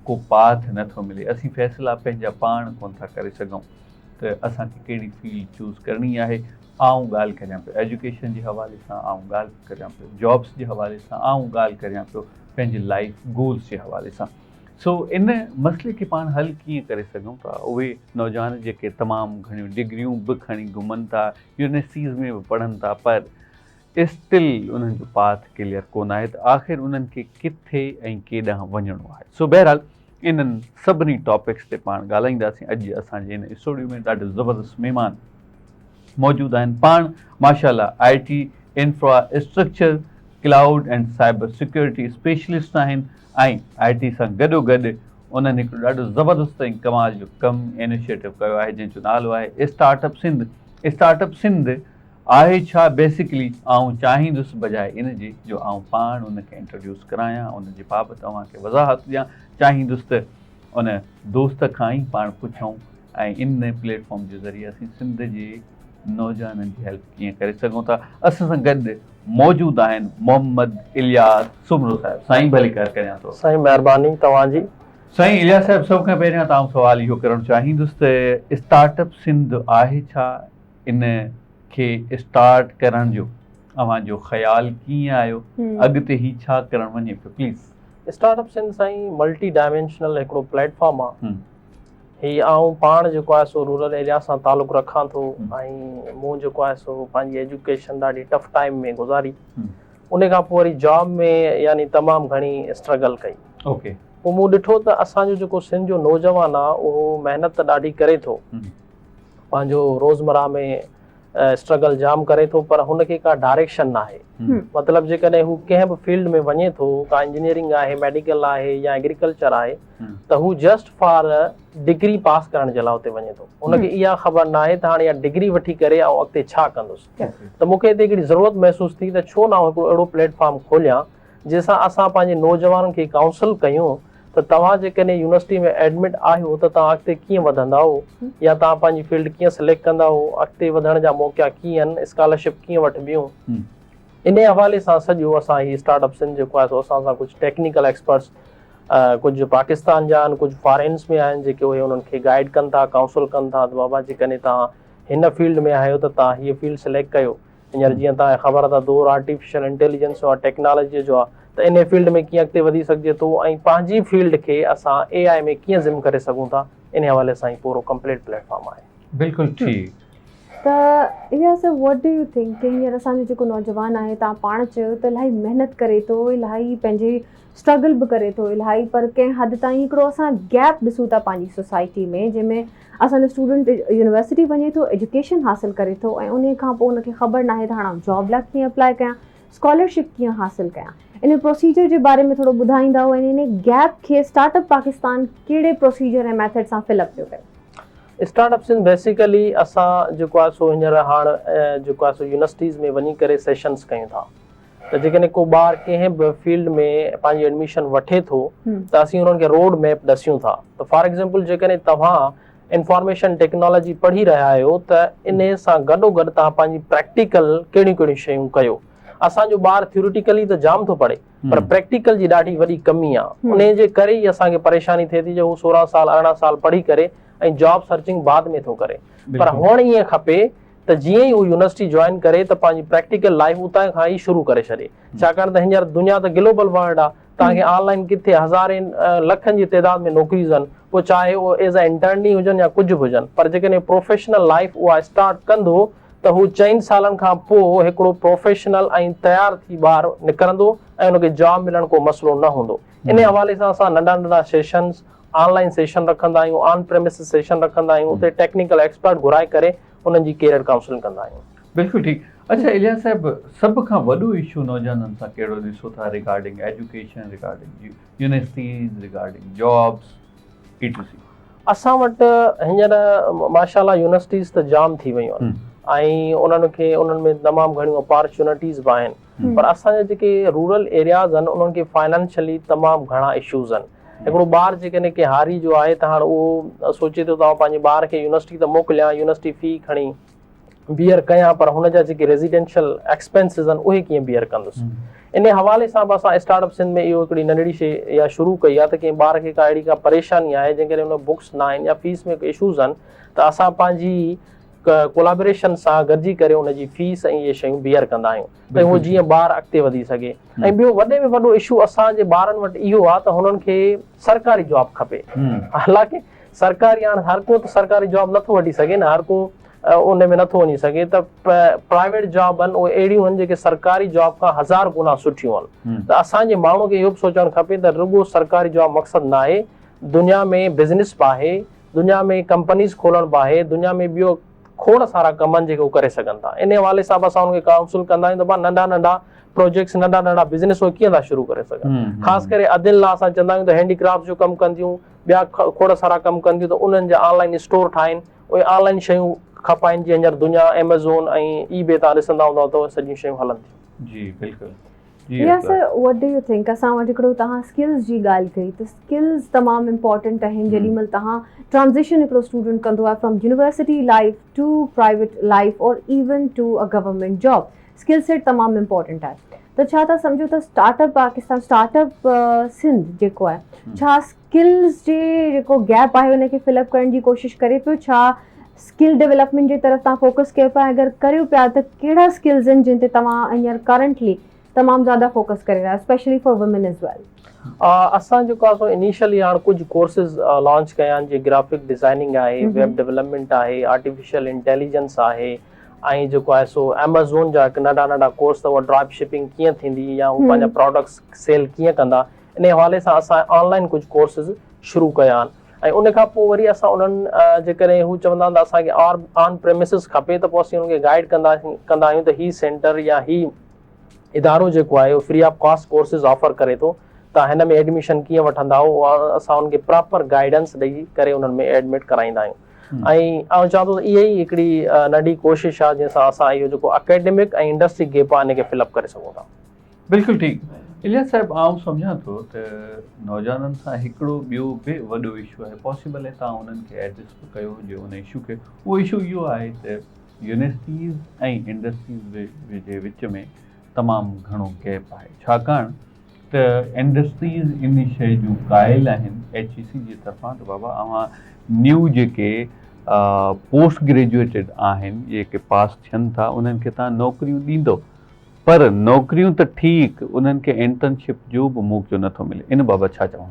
ڪو پاٿ نه ٿو ملي، اسين فيصلا پنهنجا پاڻ ڪونه ٿا ڪري سگهون ته اسان کي ڪهڙي فيلڊ چوز ڪرڻي آهي. آئون ڳالهه ڪريان پيو ايجوڪيشن جي حوالي سان، آئون ڳالهه ڪريان پيو جابس جي حوالي سان، آئون ڳالهه ڪريان پيو پنهنجي لائيف گولز جي حوالي سان. سو ان مسئلي کي پاڻ حل ڪيئن ڪري سگهون ٿا؟ اهي نوجوان جيڪي تمام گهڻيون ڊگريون به کڻي گهمن ٿا، يونيورسٽيز ۾ به پڙهن ٿا پر اسٽل انهن جو پاٿ ڪليئر ڪونه آهي ته آخر انهن کي ڪٿي ۽ ڪيڏانهن وڃڻو آهي. سو بهرحال انهن سڀني ٽاپڪس تي پاڻ ڳالهائينداسين. اڄ اسان جي هن اسٽوڊيو ۾ ڏاڍو زبردست مهمان موجود آهن. پاڻ ماشاء الله I T infrastructure, cloud and cyber security specialist آهن ۽ آء ٽي سان گڏو گڏ انهن هڪڙو ڏاڍو زبردست ۽ ڪمال جو ڪم انيشيٽو ڪيو آهي جنهن جو نالو آهي start up Sindh. Start up Sindh آهي ڇا بيسڪلي آئون چاهيندس بجاء ان جي جو آئون پاڻ ان کي انٽروڊيوس ڪرايان ان جي بابت اوهان کي وضاحت ڏيان چاهيندس ته ان دوست کان ئي پاڻ پڇون ۽ ان پليٽ فارم جي ذريعي اسين سنڌ جي نوجوانن جي هيلپ ڪيئن ڪري سگهون ٿا اسان سان گڏ موجود آهن محمد الياس سومرو صاحب سائين ڀليڪار ڪريان ٿو. سائين مهرباني توهان جي. سائين الياس صاحب سڀ کان پهريان ته آئون سوال اهو ڪرڻ چاهيندس ته اسٽارٽ اپ سنڌ آهي ڇا؟ ان کي اسٽارٽ ڪرڻ جو اوهان جو خيال ڪيئن آيو اڳتي هي ڇا ڪرڻ وڃي پيو پليز. اسٽارٽ اپ سنڌ سائين ملٽي ڊائمينشنل هڪڙو پليٽ فارم آ هي آئون پاڻ جيڪو آهي سو رورل ايريا سان تعلق رکان ٿو ۽ مون جيڪو آهي سو پنهنجي ايجوڪيشن ڏاڍي ٽف ٽائيم ۾ گذاري ان کان پوء وري جاب ۾ يعني تمام گهڻي اسٽرگل ڪئي اوڪي پوء مون ڏٺو ته اسان جو جيڪو سنڌ جو نوجوان آ اهو محنت ته ڏاڍي ڪري ٿو پنهنجو روزمره ۾ اسٽرگل جام ڪري ٿو پر هن کي ڪا ڊائريڪشن ناهي مطلب جيڪڏهن هو ڪنهن به فيلڊ ۾ وڃي ٿو ڪا انجنيئرنگ آهي ميڊيڪل آهي يا ايگريڪلچر آهي ته هو جسٽ فار ڊگري پاس ڪرڻ جي لاء اتي وڃي ٿو هن کي اها خبر ناهي ته هاڻي اها ڊگري وٺي ڪري آئون اڳتي ڇا ڪندس ته مون کي هتي هڪڙي ضرورت محسوس ٿي ته ڇو نه آئون هڪڙو اهڙو پليٽ فارم کوليان جنهن سان اسان پنهنجي نوجوانن کي ڪائونسل ڪيون ته توهان جيڪڏهن يونيورسٽي ۾ ايڊمٽ آهيو ته توهان اڳتي ڪيئن وڌندائو يا توهان پنهنجي فيلڊ ڪيئن سليڪٽ ڪندائو، اڳتي وڌڻ جا موقعا ڪيئن آهن، اسڪالرشپ ڪيئن وٺبيون. انهي حوالي سان سڄو اسان هي اسٽارٽ اپ سنڌ جيڪو آهي سو اسان سان ڪجهه ٽيڪنيڪل ايڪسپرٽس ڪجهه پاڪستان جا آهن ڪجهه فارينس ۾ آهن جيڪي اهي انهن کي گائيڊ ڪن ٿا ڪائونسل ڪن ٿا ته بابا جيڪڏهن توهان هن فيلڊ ۾ آهيو ته توهان هيء فيلڊ سليڪٽ ڪيو هينئر جيئن توهان کي خبر آهي ته دور آرٽيفيشل انٽيليجنس جو آهي ٽيڪنالاجيء جو آهي ته انهي فيلڊ ۾ ڪيئن اڳتي وڌي سگهجي ٿو ۽ پنهنجي فيلڊ کي اسان اي آء ۾ ڪيئن ضم ڪري سگهون ٿا انهي حوالي سان هي پورو ڪمپليٽ پليٽ فارم آهي. بلڪل ٺيڪ. ته اها sir what do you think ڪي هينئر اسان جو جيڪو نوجوان آهي توهان پاڻ چيو ته الاهي محنت ڪري ٿو الاهي پنهنجي اسٽرگل به ڪري ٿو الاهي پر ڪنهن حد تائين هڪڙو اسان گيپ ڏسون ٿا پنهنجي سوسائٽي ۾ جنهن ۾ اسان جو اسٽوڊنٽ يونيورسٽي وڃي ٿو ايجوڪيشن حاصل ڪري ٿو ۽ انهي کان پوء ان کي خبر ناهي ته هاڻ آئون جاب لاء ڪيئن اپلاء ڪيان اسڪالرشپ ڪيئن حاصل ڪيان ان پروسيجر جي باري ۾ ٿورو ٻڌائيندائو ۽ ان گيپ کي اسٽارٽ اپ پاڪستان ڪهڙي پروسيجر ۽ ميٿڊ سان فل اپ پيو ڪري. اسٽارٽ اپ سنڌ بيسيڪلي اسان جيڪو آهي سو هينئر هاڻ جيڪو آهي سو يونيورسٽيز ۾ وڃي ڪري سيشنز ڪيون ٿا ته جيڪڏهن ڪو ٻار ڪنهن به فيلڊ ۾ پنهنجي ايڊميشن وٺي ٿو ته اسين انهن کي روڊ ميپ ڏسيون ٿا ته فار ايگزامپل جيڪڏهن توهان انفارميشن ٽيڪنالاجي پڙهي رهيا آهيو ته انهي سان گڏو گڏ توهان پنهنجي پريڪٽيڪل ڪهڙيون ڪهڙيون شيون ڪيو اسان جو ٻار ٿيوريٽيڪلي ته جام ٿو پڙهي پر پريڪٽيڪل جي ڏاڍي وڏي ڪمي آهي انهي جي ڪري ئي اسان کي پريشاني ٿئي ٿي جو هو 16 سال 18 سال پڙهي ڪري ۽ جاب سرچنگ بعد ۾ ٿو ڪري پر هئڻ ائين کپي ته جيئن ئي هو يونيورسٽي جوائن ڪري ته پنهنجي پريڪٽيڪل لائيف اتان کان ئي شروع ڪري ڇڏي ڇاڪاڻ ته هينئر دنيا ته گلوبل ورلڊ آ توهان کي آن لائن ڪٿي هزارين لکن جي تعداد ۾ نوڪريز آهن پوء چاهي اهو ايز ا انٽرن ئي هجن يا ڪجهه به هجن پر جيڪڏهن پروفيشنل لائيف اها اسٽارٽ ڪندو ته هو چئن سالن کان پوء هڪڙو پروفيشنل ۽ تيار ٿي ٻار نڪرندو ۽ ان کي جاب ملڻ ڪو مسئلو نه هوندو. انهي حوالي سان اسان ننڍا ننڍا سيشنز، آن لائين سيشن رکندا آهيون، آن پريمسز سيشن رکندا آهيون، اتي ٽيڪنيڪل ايڪسپرٽ گهرائي ڪري انهن جي ڪيريئر ڪائونسلنگ ڪندا آهيون. بلڪل ٺيڪ. اڇا الياس صاحب سڀ کان وڏو اشو نوجوانن سان ڪهڙو ڏسو ٿا regarding education, regarding universities, regarding jobs A T C. اسان وٽ هينئر ماشاء الله يونيورسٽيز ته جام ٿي ويون آهن ۽ انهن کي انهن ۾ تمام گهڻيون اپارچونيٽيز به آهن پر اسان جا جيڪي رورل ايرياز آهن انهن کي فائنانشلي تمام گهڻا اشوز آهن. هڪڙو ٻار جيڪڏهن ڪنهن هاري جو آهي ته هاڻ اهو سوچي ٿو ته آئون پنهنجي ٻار کي يونيورسٽي ته موڪليان، يونيورسٽي في کڻي بيئر ڪيان پر هن جا جيڪي ريزيڊنشل ايڪسپينسز آهن اهي ڪيئن بيئر ڪندس. انهي حوالي سان به اسان اسٽارٽ اپ سنڌ ۾ اهو هڪڙي ننڍڙي شي اها شروع ڪئي آهي ته ڪنهن ٻار کي ڪا اهڙي ڪا پريشاني آهي جنهن ڪري هن بڪس نه آهن يا فيس ۾ اشوز آهن ته اسان پنهنجي ڪولابريشن سان گڏجي ڪري ان جي فيس ۽ اهي شيون بيئر ڪندا آهيون ته اهو جيئن ٻار اڳتي وڌي سگهي ۽ ٻيو وڏي ۾ وڏو اشو اسان جي ٻارن وٽ اهو آهي ته هنن کي سرڪاري جاب کپي حالانڪه سرڪاري هاڻ هر ڪو ته سرڪاري جاب نٿو وٺي سگهي نه هر ڪو ان ۾ نٿو وڃي سگهي ته پرائيويٽ جاب آهن اهي اهڙيون آهن جيڪي سرڪاري جاب کان هزار گنا سٺيون آهن ته اسان جي ماڻهو کي اهو به سوچڻ کپي ته رڳو سرڪاري جاب مقصد نه آهي دنيا ۾ بزنس به آهي دنيا ۾ ڪمپنيز کولڻ به آهي دنيا ۾ ٻيو کوڙ سارا ڪم آهن جيڪي هو ڪري سگهن ٿا ان حوالي سان به اسان انهن کي ڪائونسل ڪندا آهيون ته ڀا ننڍا ننڍا پروجيڪٽس ننڍا ننڍا بزنس اهي ڪيئن ٿا شروع ڪري سگهن خاص ڪري ادين لاء اسان چوندا آهيون ته هينڊي ڪرافٽ جو ڪم ڪنديون ٻيا کوڙ سارا ڪم ڪنديون ته انهن جا آن لائن اسٽور ٺاهين اهي آن لائن شيون کپائين جيئن هينئر دنيا ايميزون ۽ اي بي تان ڏسندا هوندا ته اهي سڄيون شيون هلن ٿيون. جي بلڪل جي يا sir what do you think اسان وٽ هڪڙو توهان اسڪلز جي ڳالهه ڪئي ته اسڪلز تمام امپورٽنٽ آهن جيڏي مهل توهان ٽرانزيشن هڪڙو اسٽوڊنٽ ڪندو آهي from university life to private life اور even to a government job skill set تمام امپورٽنٽ آهي ته ڇا توهان سمجهو ته start up Pakistan start up Sindh جيڪو آهي ڇا اسڪلز جي جيڪو گيپ آهي ان کي فل اپ ڪرڻ جي ڪوشش ڪري پيو ڇا اسڪل ڊيولپمينٽ جي طرف توهان فوڪس ڪيو پيا اگر ڪريو پيا ته ڪهڙا اسڪلز آهن جن تي توهان هينئر ڪرنٽلي تمام زياده فوڪس ڪري رهيا آهيو اسپيشلي فار وومين از ويل. اسان جيڪو آهي سو انيشلي هاڻ ڪجهه ڪورسز لانچ ڪيا آهن جيئن گرافڪ ڊزائننگ آهي ويب ڊيولپمينٽ آهي آرٽيفيشل انٽيليجنس آهي ۽ جيڪو آهي سو ايمازون جا هڪ ننڍا ننڍا ڪورس ته اها ڊراپ شپنگ ڪيئن ٿيندي يا هو پنهنجا پراڊڪٽس سيل ڪيئن ڪندا انهي حوالي سان اسان آن لائن ڪجهه ڪورسز شروع ڪيا آهن ۽ ان کان پوء وري اسان انهن جيڪڏهن هو چوندا آهن ته اسان کي آر آن پريمسز کپي ته پوء اسين انهن کي گائيڊ ڪندا ڪندا آهيون ته هي سينٽر يا هي ادارو جيڪو آهي اهو free of cost courses offer ڪري ٿو ته هن ۾ ايڊميشن ڪيئن وٺندا اهو اسان انهن کي پراپر گائيڊنس ڏئي ڪري انهن ۾ ايڊمٽ ڪرائيندا آهيون ۽ آئون چوان ٿو ته اها ئي هڪڙي ننڍي ڪوشش آهي جنهن سان اسان اهو جيڪو اڪيڊمڪ ۽ انڊسٽري گيپ آهي ان کي فل اپ ڪري سگهون ٿا. بلڪل ٺيڪ الياس صاحب آئون سمجهان ٿو ته نوجوانن سان هڪڙو ٻيو به وڏو اشو آهي پاسيبل آهي توهان انهن کي ايڊريس به ڪيو هجي ان اشو کي اهو اشو اهو آهي ته يونيورسٽيز ۽ انڊسٽريز جي وچ ۾ تمام گهڻو گيپ آهي ڇاڪاڻ ته انڊسٽريز ان شيء جون قائل آهن ايڇ اي سي جي طرفان ته بابا اوهان نيو جيڪي پوسٽ گريجوئيٽيڊ آهن جيڪي پاس ٿين ٿا انهن کي توهان نوڪريون ڏيندو پر نوڪريون ته ٺيڪ انهن کي انٽرنشپ جو به موقعو نٿو ملي ان بابت ڇا چوڻ.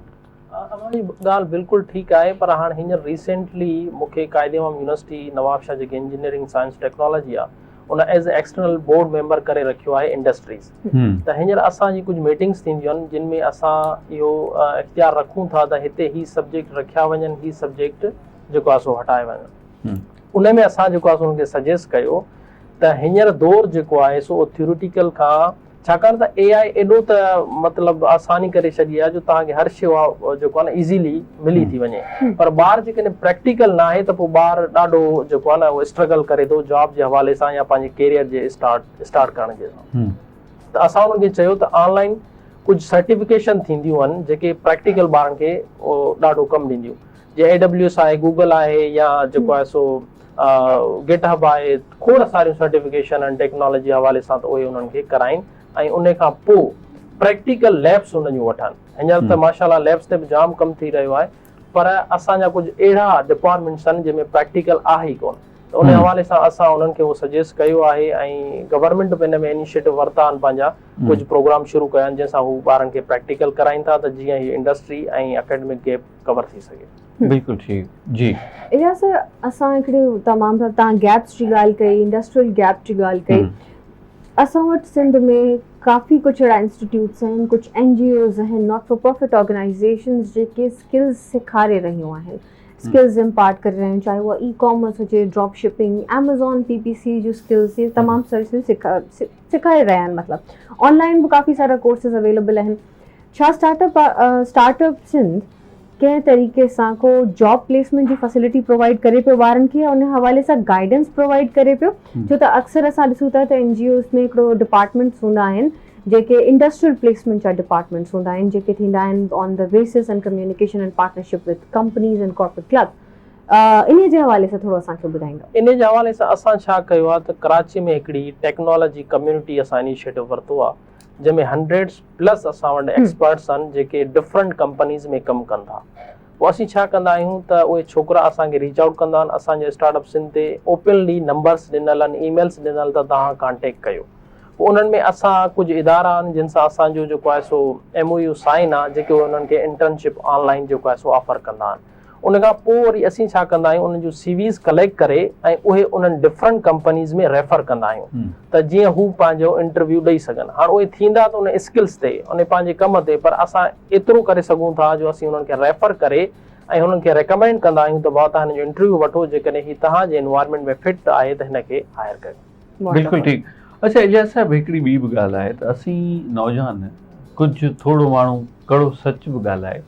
اوهان جي ڳالهه بلڪل ٺيڪ آهي پر هاڻ هينئر ريسينٽلي مون کي قائد عوام يونيورسٽي نوابشاهه جيڪي انجنيئرنگ سائنس ٽيڪنالاجي آهي ان as external board member ڪري رکيو آهي انڊسٽريز ته هينئر اسان جي ڪجهه ميٽنگس ٿينديون آهن جن ۾ اسان اهو اختيار رکون ٿا ته هتي هي سبجيڪٽ رکيا وڃن هي سبجيڪٽ جيڪو آهي سو هٽايا وڃن ان ۾ اسان جيڪو آهي سو انهن کي سجيسٽ ڪيو ته هينئر دور جيڪو آهي سو ٿيوريٽيڪل کان ڇاڪاڻ ته اي آء ايڏو ته مطلب آساني ڪري ڇڏي آهي جو توهان کي هر شيء اها جيڪو آهي نه ايزيلي ملي ٿي وڃي پر ٻار جيڪڏهن پريڪٽيڪل نه آهي ته پوء ٻار ڏاڍو جيڪو آهي نه اهو اسٽرگل ڪري ٿو جاب جي حوالي سان يا پنهنجي ڪيريئر جي اسٽارٽ اسٽارٽ ڪرڻ جي سان ته اسان انهن کي چيو ته آن لائن ڪجهه سرٽيفڪيشن ٿينديون آهن جيڪي پريڪٽيڪل ٻارن کي ڏاڍو ڪم ڏينديون جيئن اي ڊبليو ايس آهي گوگل آهي يا جيڪو آهي سو گٽ هب آهي کوڙ ساريون سرٽيفڪيشن آهن ٽيڪنالاجي حوالي سان ته اهي انهن کي ڪرائين ۽ ان کان پوء پريڪٽيڪل ليبس انهن جون وٺن هينئر ته ماشاء الله ليبس تي به جام ڪم ٿي رهيو آهي پر اسان جا ڪجهه اهڙا ڊپارٽمينٽس آهن جنهن ۾ پريڪٽيڪل آهي ئي ڪونه ته ان حوالي سان اسان انهن کي اهو سجيسٽ ڪيو آهي ۽ گورنمينٽ به ان ۾ انيشيٽو ورتا آهن پنهنجا ڪجهه پروگرام شروع ڪيا آهن جنهن سان هو ٻارن کي پريڪٽيڪل ڪرائين ٿا ته جيئن هي انڊسٽري ۽ اڪيڊمڪ گيپ ڪور ٿي سگهي. بلڪل ٺيڪ جي. الياس اسان هڪڙي تمام توهان گيپس جي ڳالهه ڪئي انڊسٽريل گيپ جي ڳالهه ڪئي اسان وٽ سنڌ ۾ ڪافي ڪجهه اهڙا انسٽيٽيوٽس آهن ڪجهه اين جي اوز آهن not for profit organisations جيڪي اسڪلز سيکاري رهيون آهن اسڪلز امپارٽ ڪري رهيون چاهي اها اي ڪامرس هجي drop shipping Amazon P P C جون اسڪلز اهي تمام ساريون سيکاري رهيا آهن مطلب آن لائن به ڪافي سارا ڪورسز اويليبل آهن ڇا اسٽارٽ اپ سنڌ ڪنهن طريقي سان ڪو جاب پليسمينٽ جي فيسلٽي پرووائيڊ ڪري پيو ٻارن کي يا ان حوالي سان گائيڊنس پرووائيڊ ڪري پيو ڇو ته اڪثر اسان ڏسون ٿا ته اين جي اوز ۾ هڪڙو ڊپارٽمينٽس هوندا آهن جيڪي انڊسٽريل پليسمينٽ جا ڊپارٽمينٽس هوندا آهن جيڪي ٿيندا آهن on the basis and communication and partnership with companies and corporate club انهي جي حوالي سان ٿورو اسان کي ٻڌائيندو. انهي جي حوالي سان اسان ڇا ڪيو آهي ته ڪراچي ۾ هڪڙي ٽيڪنالاجي ڪميونٽي اسان انيشيٽو ورتو آهي جنهن ۾ هنڊريڊس پلس اسان وٽ ايڪسپرٽس آهن جيڪي ڊفرنٽ ڪمپنيز ۾ ڪم ڪن ٿا پوء اسين ڇا ڪندا آهيون ته اهي ڇوڪرا اسان کي ريچ آئوٽ ڪندا آهن اسان جي اسٽارٽ اپ سنڌ تي اوپنلي نمبرس ڏنل آهن اي ميلس ڏنل ته توهان ڪانٽيڪٽ ڪيو پوء انهن ۾ اسان ڪجهه ادارا آهن جن سان اسان جو جيڪو آهي سو ايم او يو سائن آهي جيڪي انهن کي انٽرنشپ آن لائن جيڪو آهي سو آفر ڪندا آهن ان کان پوء وري اسين ڇا ڪندا آهيون انهن جون سي ويز ڪليڪٽ ڪري ۽ اهي انهن ڊفرنٽ ڪمپنيز ۾ ريفر ڪندا آهيون ته جيئن هو پنهنجو انٽرويو ڏئي سگهن. هاڻ اهي ٿيندا ته ان اسڪلز تي ان پنهنجي ڪم تي پر اسان ايترو ڪري سگهون ٿا جو اسين انهن کي ريفر ڪري ۽ هنن کي ريڪمينڊ ڪندا آهيون ته ڀاء توهان هن جو انٽرويو وٺو جيڪڏهن هي توهان جي انوائرمينٽ ۾ فٽ آهي ته هن کي هائر ڪيو. بلڪل ٺيڪ. اڇا الياس صاحب هڪڙي ٻي به ڳالهه آهي ته اسين نوجوان ڪجهه ٿورو ماڻهو ڪڙو سچ به ڳالهائي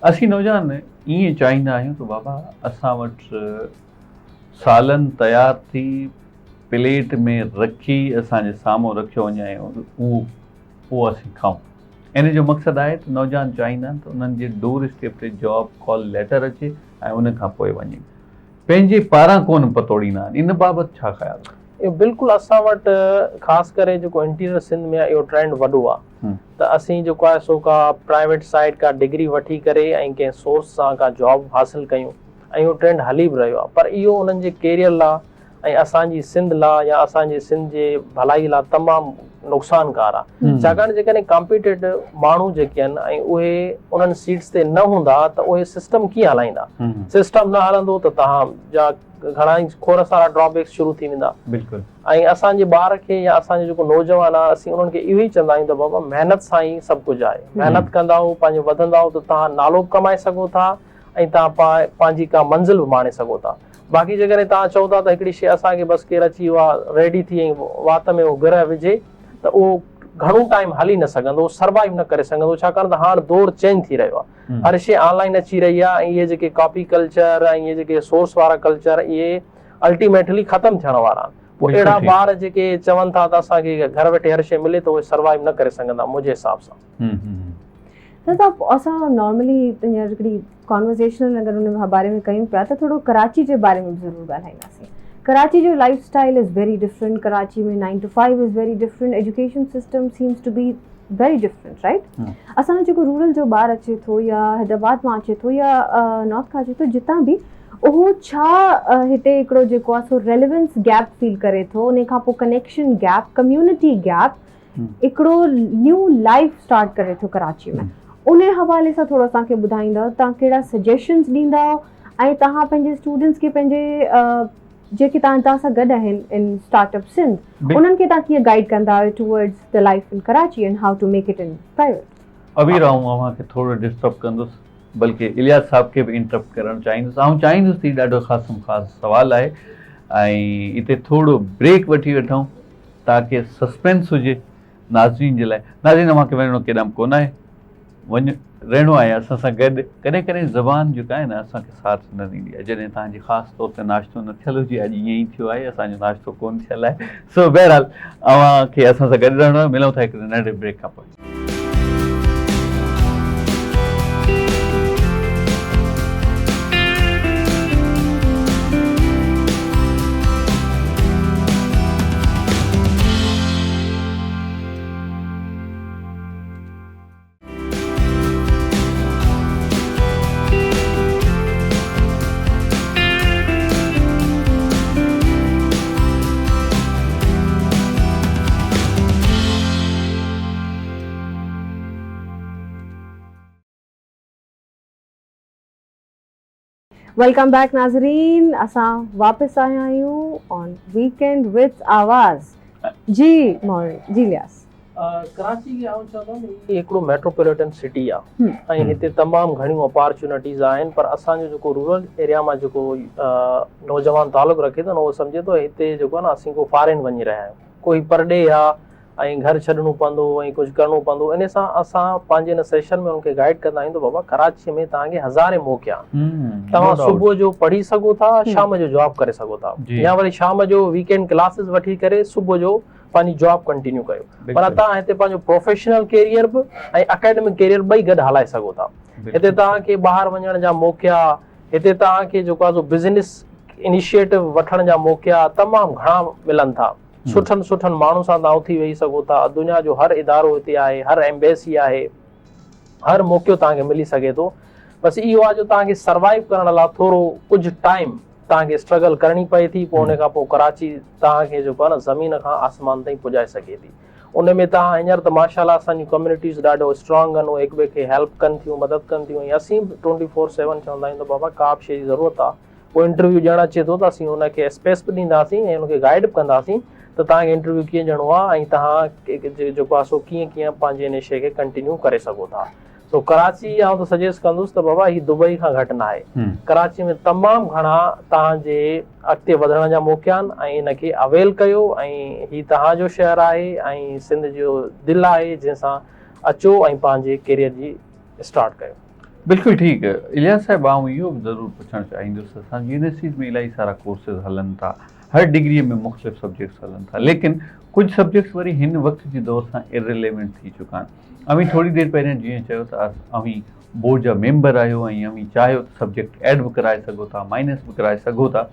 اسين نوجوان ائين چاهيندا آهيون ته بابا اسان وٽ سالن تيار ٿي پليٽ ۾ رکي اسان جي سامهون رکيو وڃي ۽ اهو اهو اسين کائون. ان جو مقصد آهي ته نوجوان چاهيندا آهن ته انهن جي ڊور اسٽيپ تي جاب ڪال ليٽر اچي ۽ ان کان پوء وڃي پنهنجي پاران ڪونه پتوڙيندا آهن ان بابت ڇا خيال آهي؟ اهو بلڪل اسان وٽ خاص ڪري جيڪو انٽيريئر سنڌ ۾ آهي اهو ٽرينڊ وڏو آهي ته اسين جيڪو آهي سو ڪا پرائيويٽ سائيڊ ڪا ڊگري وٺي ڪري ۽ ڪنهن سورس سان ڪا جاب حاصل ڪيون ۽ اهو ٽرينڊ هلي به رهيو آهي پر اهو انهن جي ڪيريئر لا ۽ اسان جي سنڌ لا يا اسان جي سنڌ جي ڀلائي لا تمام نقصانڪار آهي ڇاڪاڻ جيڪڏهن ڪامپيٽيٽو ماڻهو جيڪي آهن ۽ اهي انهن سيٽس تي نه هوندا ته اهي سسٽم ڪيئن هلائيندا سسٽم نه هلندو ته توهان جا گهڻا ئي کوڙ سارا ڊرا بيڪس شروع ٿي ويندا. بلڪل. ۽ اسان جي ٻار کي يا اسان جو جيڪو نوجوان آهي اسين انهن کي اهو ئي چوندا آهيون ته بابا محنت سان ئي سڀ ڪجهه آهي محنت ڪندائو پنهنجو وڌندائو ته توهان نالو به ڪمائي سگهو ٿا ۽ توهان پنهنجي ڪا منزل به ماڻي سگهو ٿا باقي جيڪڏهن توهان چئو ٿا ته هڪڙي شيء اسان کي بس ڪير اچي اها ريڊي ٿي ۽ وات ۾ اهو گرهه وجهي ته اهو گهڻو ٽائيم هلي نه سگهندو سروائيو نه ڪري سگهندو ڇاڪاڻ ته هاڻ دور چينج ٿي رهيو آهي. هر شيء آن لائن اچي رهي آهي ۽ اهي جيڪي ڪاپي ڪلچر ۽ اهي جيڪي سورس وارا ڪلچر اهي الٽيميٽلي ختم ٿيڻ وارا آهن پوء اهڙا ٻار جيڪي چون ٿا ته اسان کي گهر ويٺي هر شيء ملي ته اهي سروائيو نه ڪري سگهندا منهنجي حساب سان. ته اسان نارملي هينئر هڪڙي ڪانورسيشنل اگر ان باري ۾ ڪيون پيا ته ٿورو ڪراچي جي باري ۾ به ضرور ڳالهائينداسين ڪراچي جو lifestyle is very different Karachi ۾ nine to five is very different education system seems to be very different right اسان جو جيڪو رورل جو ٻار اچي ٿو يا حيدرآباد مان اچي ٿو يا نارٿ کان اچي ٿو جتان به اهو ڇا هتي هڪڙو جيڪو آهي سو ريليونس گيپ فيل ڪري ٿو ان کان پوء ڪنيڪشن گيپ ڪميونٽي گيپ هڪڙو نيو لائف اسٽارٽ ڪري ٿو ڪراچي ۾ ان حوالي سان ٿورو اسان کي ٻڌائيندو تان ڪهڙا سجيشنز ڏيندا ۽ تهان پنهنجي اسٽوڊنٽس کي پنهنجي جيڪي توهان توهان سان گڏ آهن ان اسٽارٽ اپ سنڌ انهن کي توهان ڪيئن گائيڊ ڪندا آهيو towards the life in Karachi and how to make it in private. Abir آئون اوهان کي ٿورو ڊسٽرب ڪندس بلڪه الياس صاحب کي به انٽرپٽ ڪرڻ چاهيندس آئون چاهيندس ته هي ڏاڍو خاصم خاص سوال آهي ۽ اتي ٿورو بريڪ وٺي وٺون تاڪه سسپينس هجي ناظرين جي لاء ناظرين اوهان کي وڃڻو ڪيڏانهن به ڪونه آهي وڃ رهڻو آهي اسان سان گڏ ڪڏهن ڪڏهن زبان جيڪا آهي نه اسان کي ساٿ نه ڏيندي آهي جڏهن توهان جي خاص طور تي ناشتو نه ٿيل هجي اڄ ائين ئي ٿيو آهي اسان جو ناشتو ڪونه ٿيل آهي سو بهرحال اوهان کي اسان سان گڏ رهڻو آهي ملون ٿا هڪ ننڍڙي بريڪ کان پوء. Welcome back ناظرين اسان واپس آيا آهيون آن ويڪينڊ وٿ آواز جي موري جي الياس. ڪراچي کي آئون چوندم هي هڪڙو ميٽروپوليٽن سٽي آ ۽ هتي تمام گهڻيون اپارچونٽيز آهن پر اسان جو جيڪو رورل ايريا مان جيڪو نوجوان تعلق رکي ٿو نه اهو سمجهي ٿو هتي جيڪو آ نه اسين ڪو فارين وڃي رهيا آهيون ڪوئي پرڏيهه آ ۽ گهر ڇڏڻو پوندو ۽ ڪجهه ڪرڻو پوندو ان سان اسان پنهنجي ان سيشن ۾ انهن کي گائيڊ ڪندا آهيون ته بابا ڪراچي ۾ توهان کي هزارين موقعا آهن توهان صبح جو پڙهي سگهو ٿا شام جو جاب ڪري سگهو ٿا يا وري شام جو ويڪينڊ ڪلاسز وٺي ڪري صبح جو پنهنجي جاب ڪنٽينيو ڪيو پر توهان هتي پنهنجو پروفيشنل ڪيريئر به ۽ اڪيڊمڪ ڪيريئر ٻئي گڏ هلائي سگهو ٿا هتي توهان کي ٻاهر وڃڻ جا موقعا هتي توهان کي جيڪو آهي سو بزنس انيشيٽو وٺڻ جا موقعا تمام گهڻا ملن ٿا سٺن سٺن ماڻهن سان توهان اٿي ويهي سگهو ٿا، دنيا جو هر ادارو هتي آهي، هر ايمبيسي آهي، هر موقعو توهان کي ملي سگهي ٿو، بس اهو آهي جو توهان کي سروائيو ڪرڻ لاء ٿورو ڪجهه ٽائيم توهان کي اسٽرگل ڪرڻي پئي ٿي، پوء ان کان پوء ڪراچي توهان کي جيڪو آهي نه زمين کان آسمان تائين پڄائي سگهي ٿي. ان ۾ توهان هينئر ته ماشاء الله اسان جون ڪميونٽيز ڏاڍو اسٽرانگ آهن، اهي هڪ ٻئي کي هيلپ ڪن ٿيون، مدد ڪن ٿيون ۽ اسين به ٽوئنٽي فور سيون چوندا آهيون ته بابا ڪا به شيء جي ضرورت آهي ڪو انٽرويو ڏيڻ اچي ٿو ته اسين ان کي اسپيس به ڏينداسين ۽ ان کي گائيڊ به ڪنداسين ته توهان کي انٽرويو ڪيئن ڏيڻو آهي ۽ توهان جيڪو آهي سو ڪيئن ڪيئن پنهنجي ان شيء کي ڪنٽينيو ڪري سگهو ٿا سو ڪراچي آئون ته سجيسٽ ڪندس ته بابا هي دبئي کان گهٽ ناهي ڪراچي ۾ تمام گهڻا توهان جي اڳتي وڌڻ جا موقعا آهن ۽ ان کي اويل ڪيو ۽ هي توهان جو شهر آهي ۽ سنڌ جو دل آهي جنهن سان اچو ۽ پنهنجي ڪيريئر جي اسٽارٽ ڪيو. بلڪل ٺيڪ الياس صاحب آئون اهو به ضرور پڇڻ چاهيندس اسان جي يونيورسٽيز ۾ الاهي سارا ڪورسز هلن ٿا هر ڊگري ۾ مختلف سبجيڪٽس هلن ٿا ليڪن ڪجهه سبجيڪٽس وري هن وقت جي دور سان ارريليونٽ ٿي چڪا آهن اوهين ٿوري دير پهريان جيئن چيو ته اوهين بورڊ جا ميمبر آهيو ۽ اوهين چاهيو ته سبجيڪٽ ايڊ به ڪرائي سگهو ٿا مائنس به ڪرائي سگهو ٿا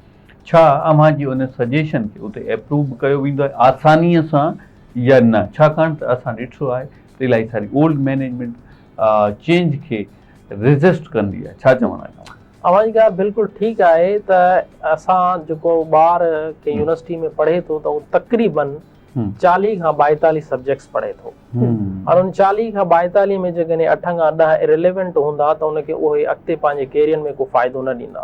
ڇا اوهان جي ان سجيشن کي اتي اپروو به ڪيو ويندو آهي آسانيء سان يا نه ڇاڪاڻ ته اسان ڏٺو آهي ته الاهي ساري اولڊ مينيجمينٽ چينج کي ريزسٽ ڪندي آهي ڇا چوڻ آهي توهان. اوهان جي ڳالهه بلڪل ٺيڪ آهي ته اسان جيڪو ٻار ڪنهن يونيورسٽي ۾ پڙهي ٿو ته اهو تقريبن 40 کان 42 سبجيڪٽس پڙهي ٿو هاڻ ان 40 کان 42 ۾ جيڪڏهن اٺ کان 10 اريليونٽ هوندا ته ان کي اهي اڳتي پنهنجي ڪيريئر ۾ ڪو فائدو نه ڏيندا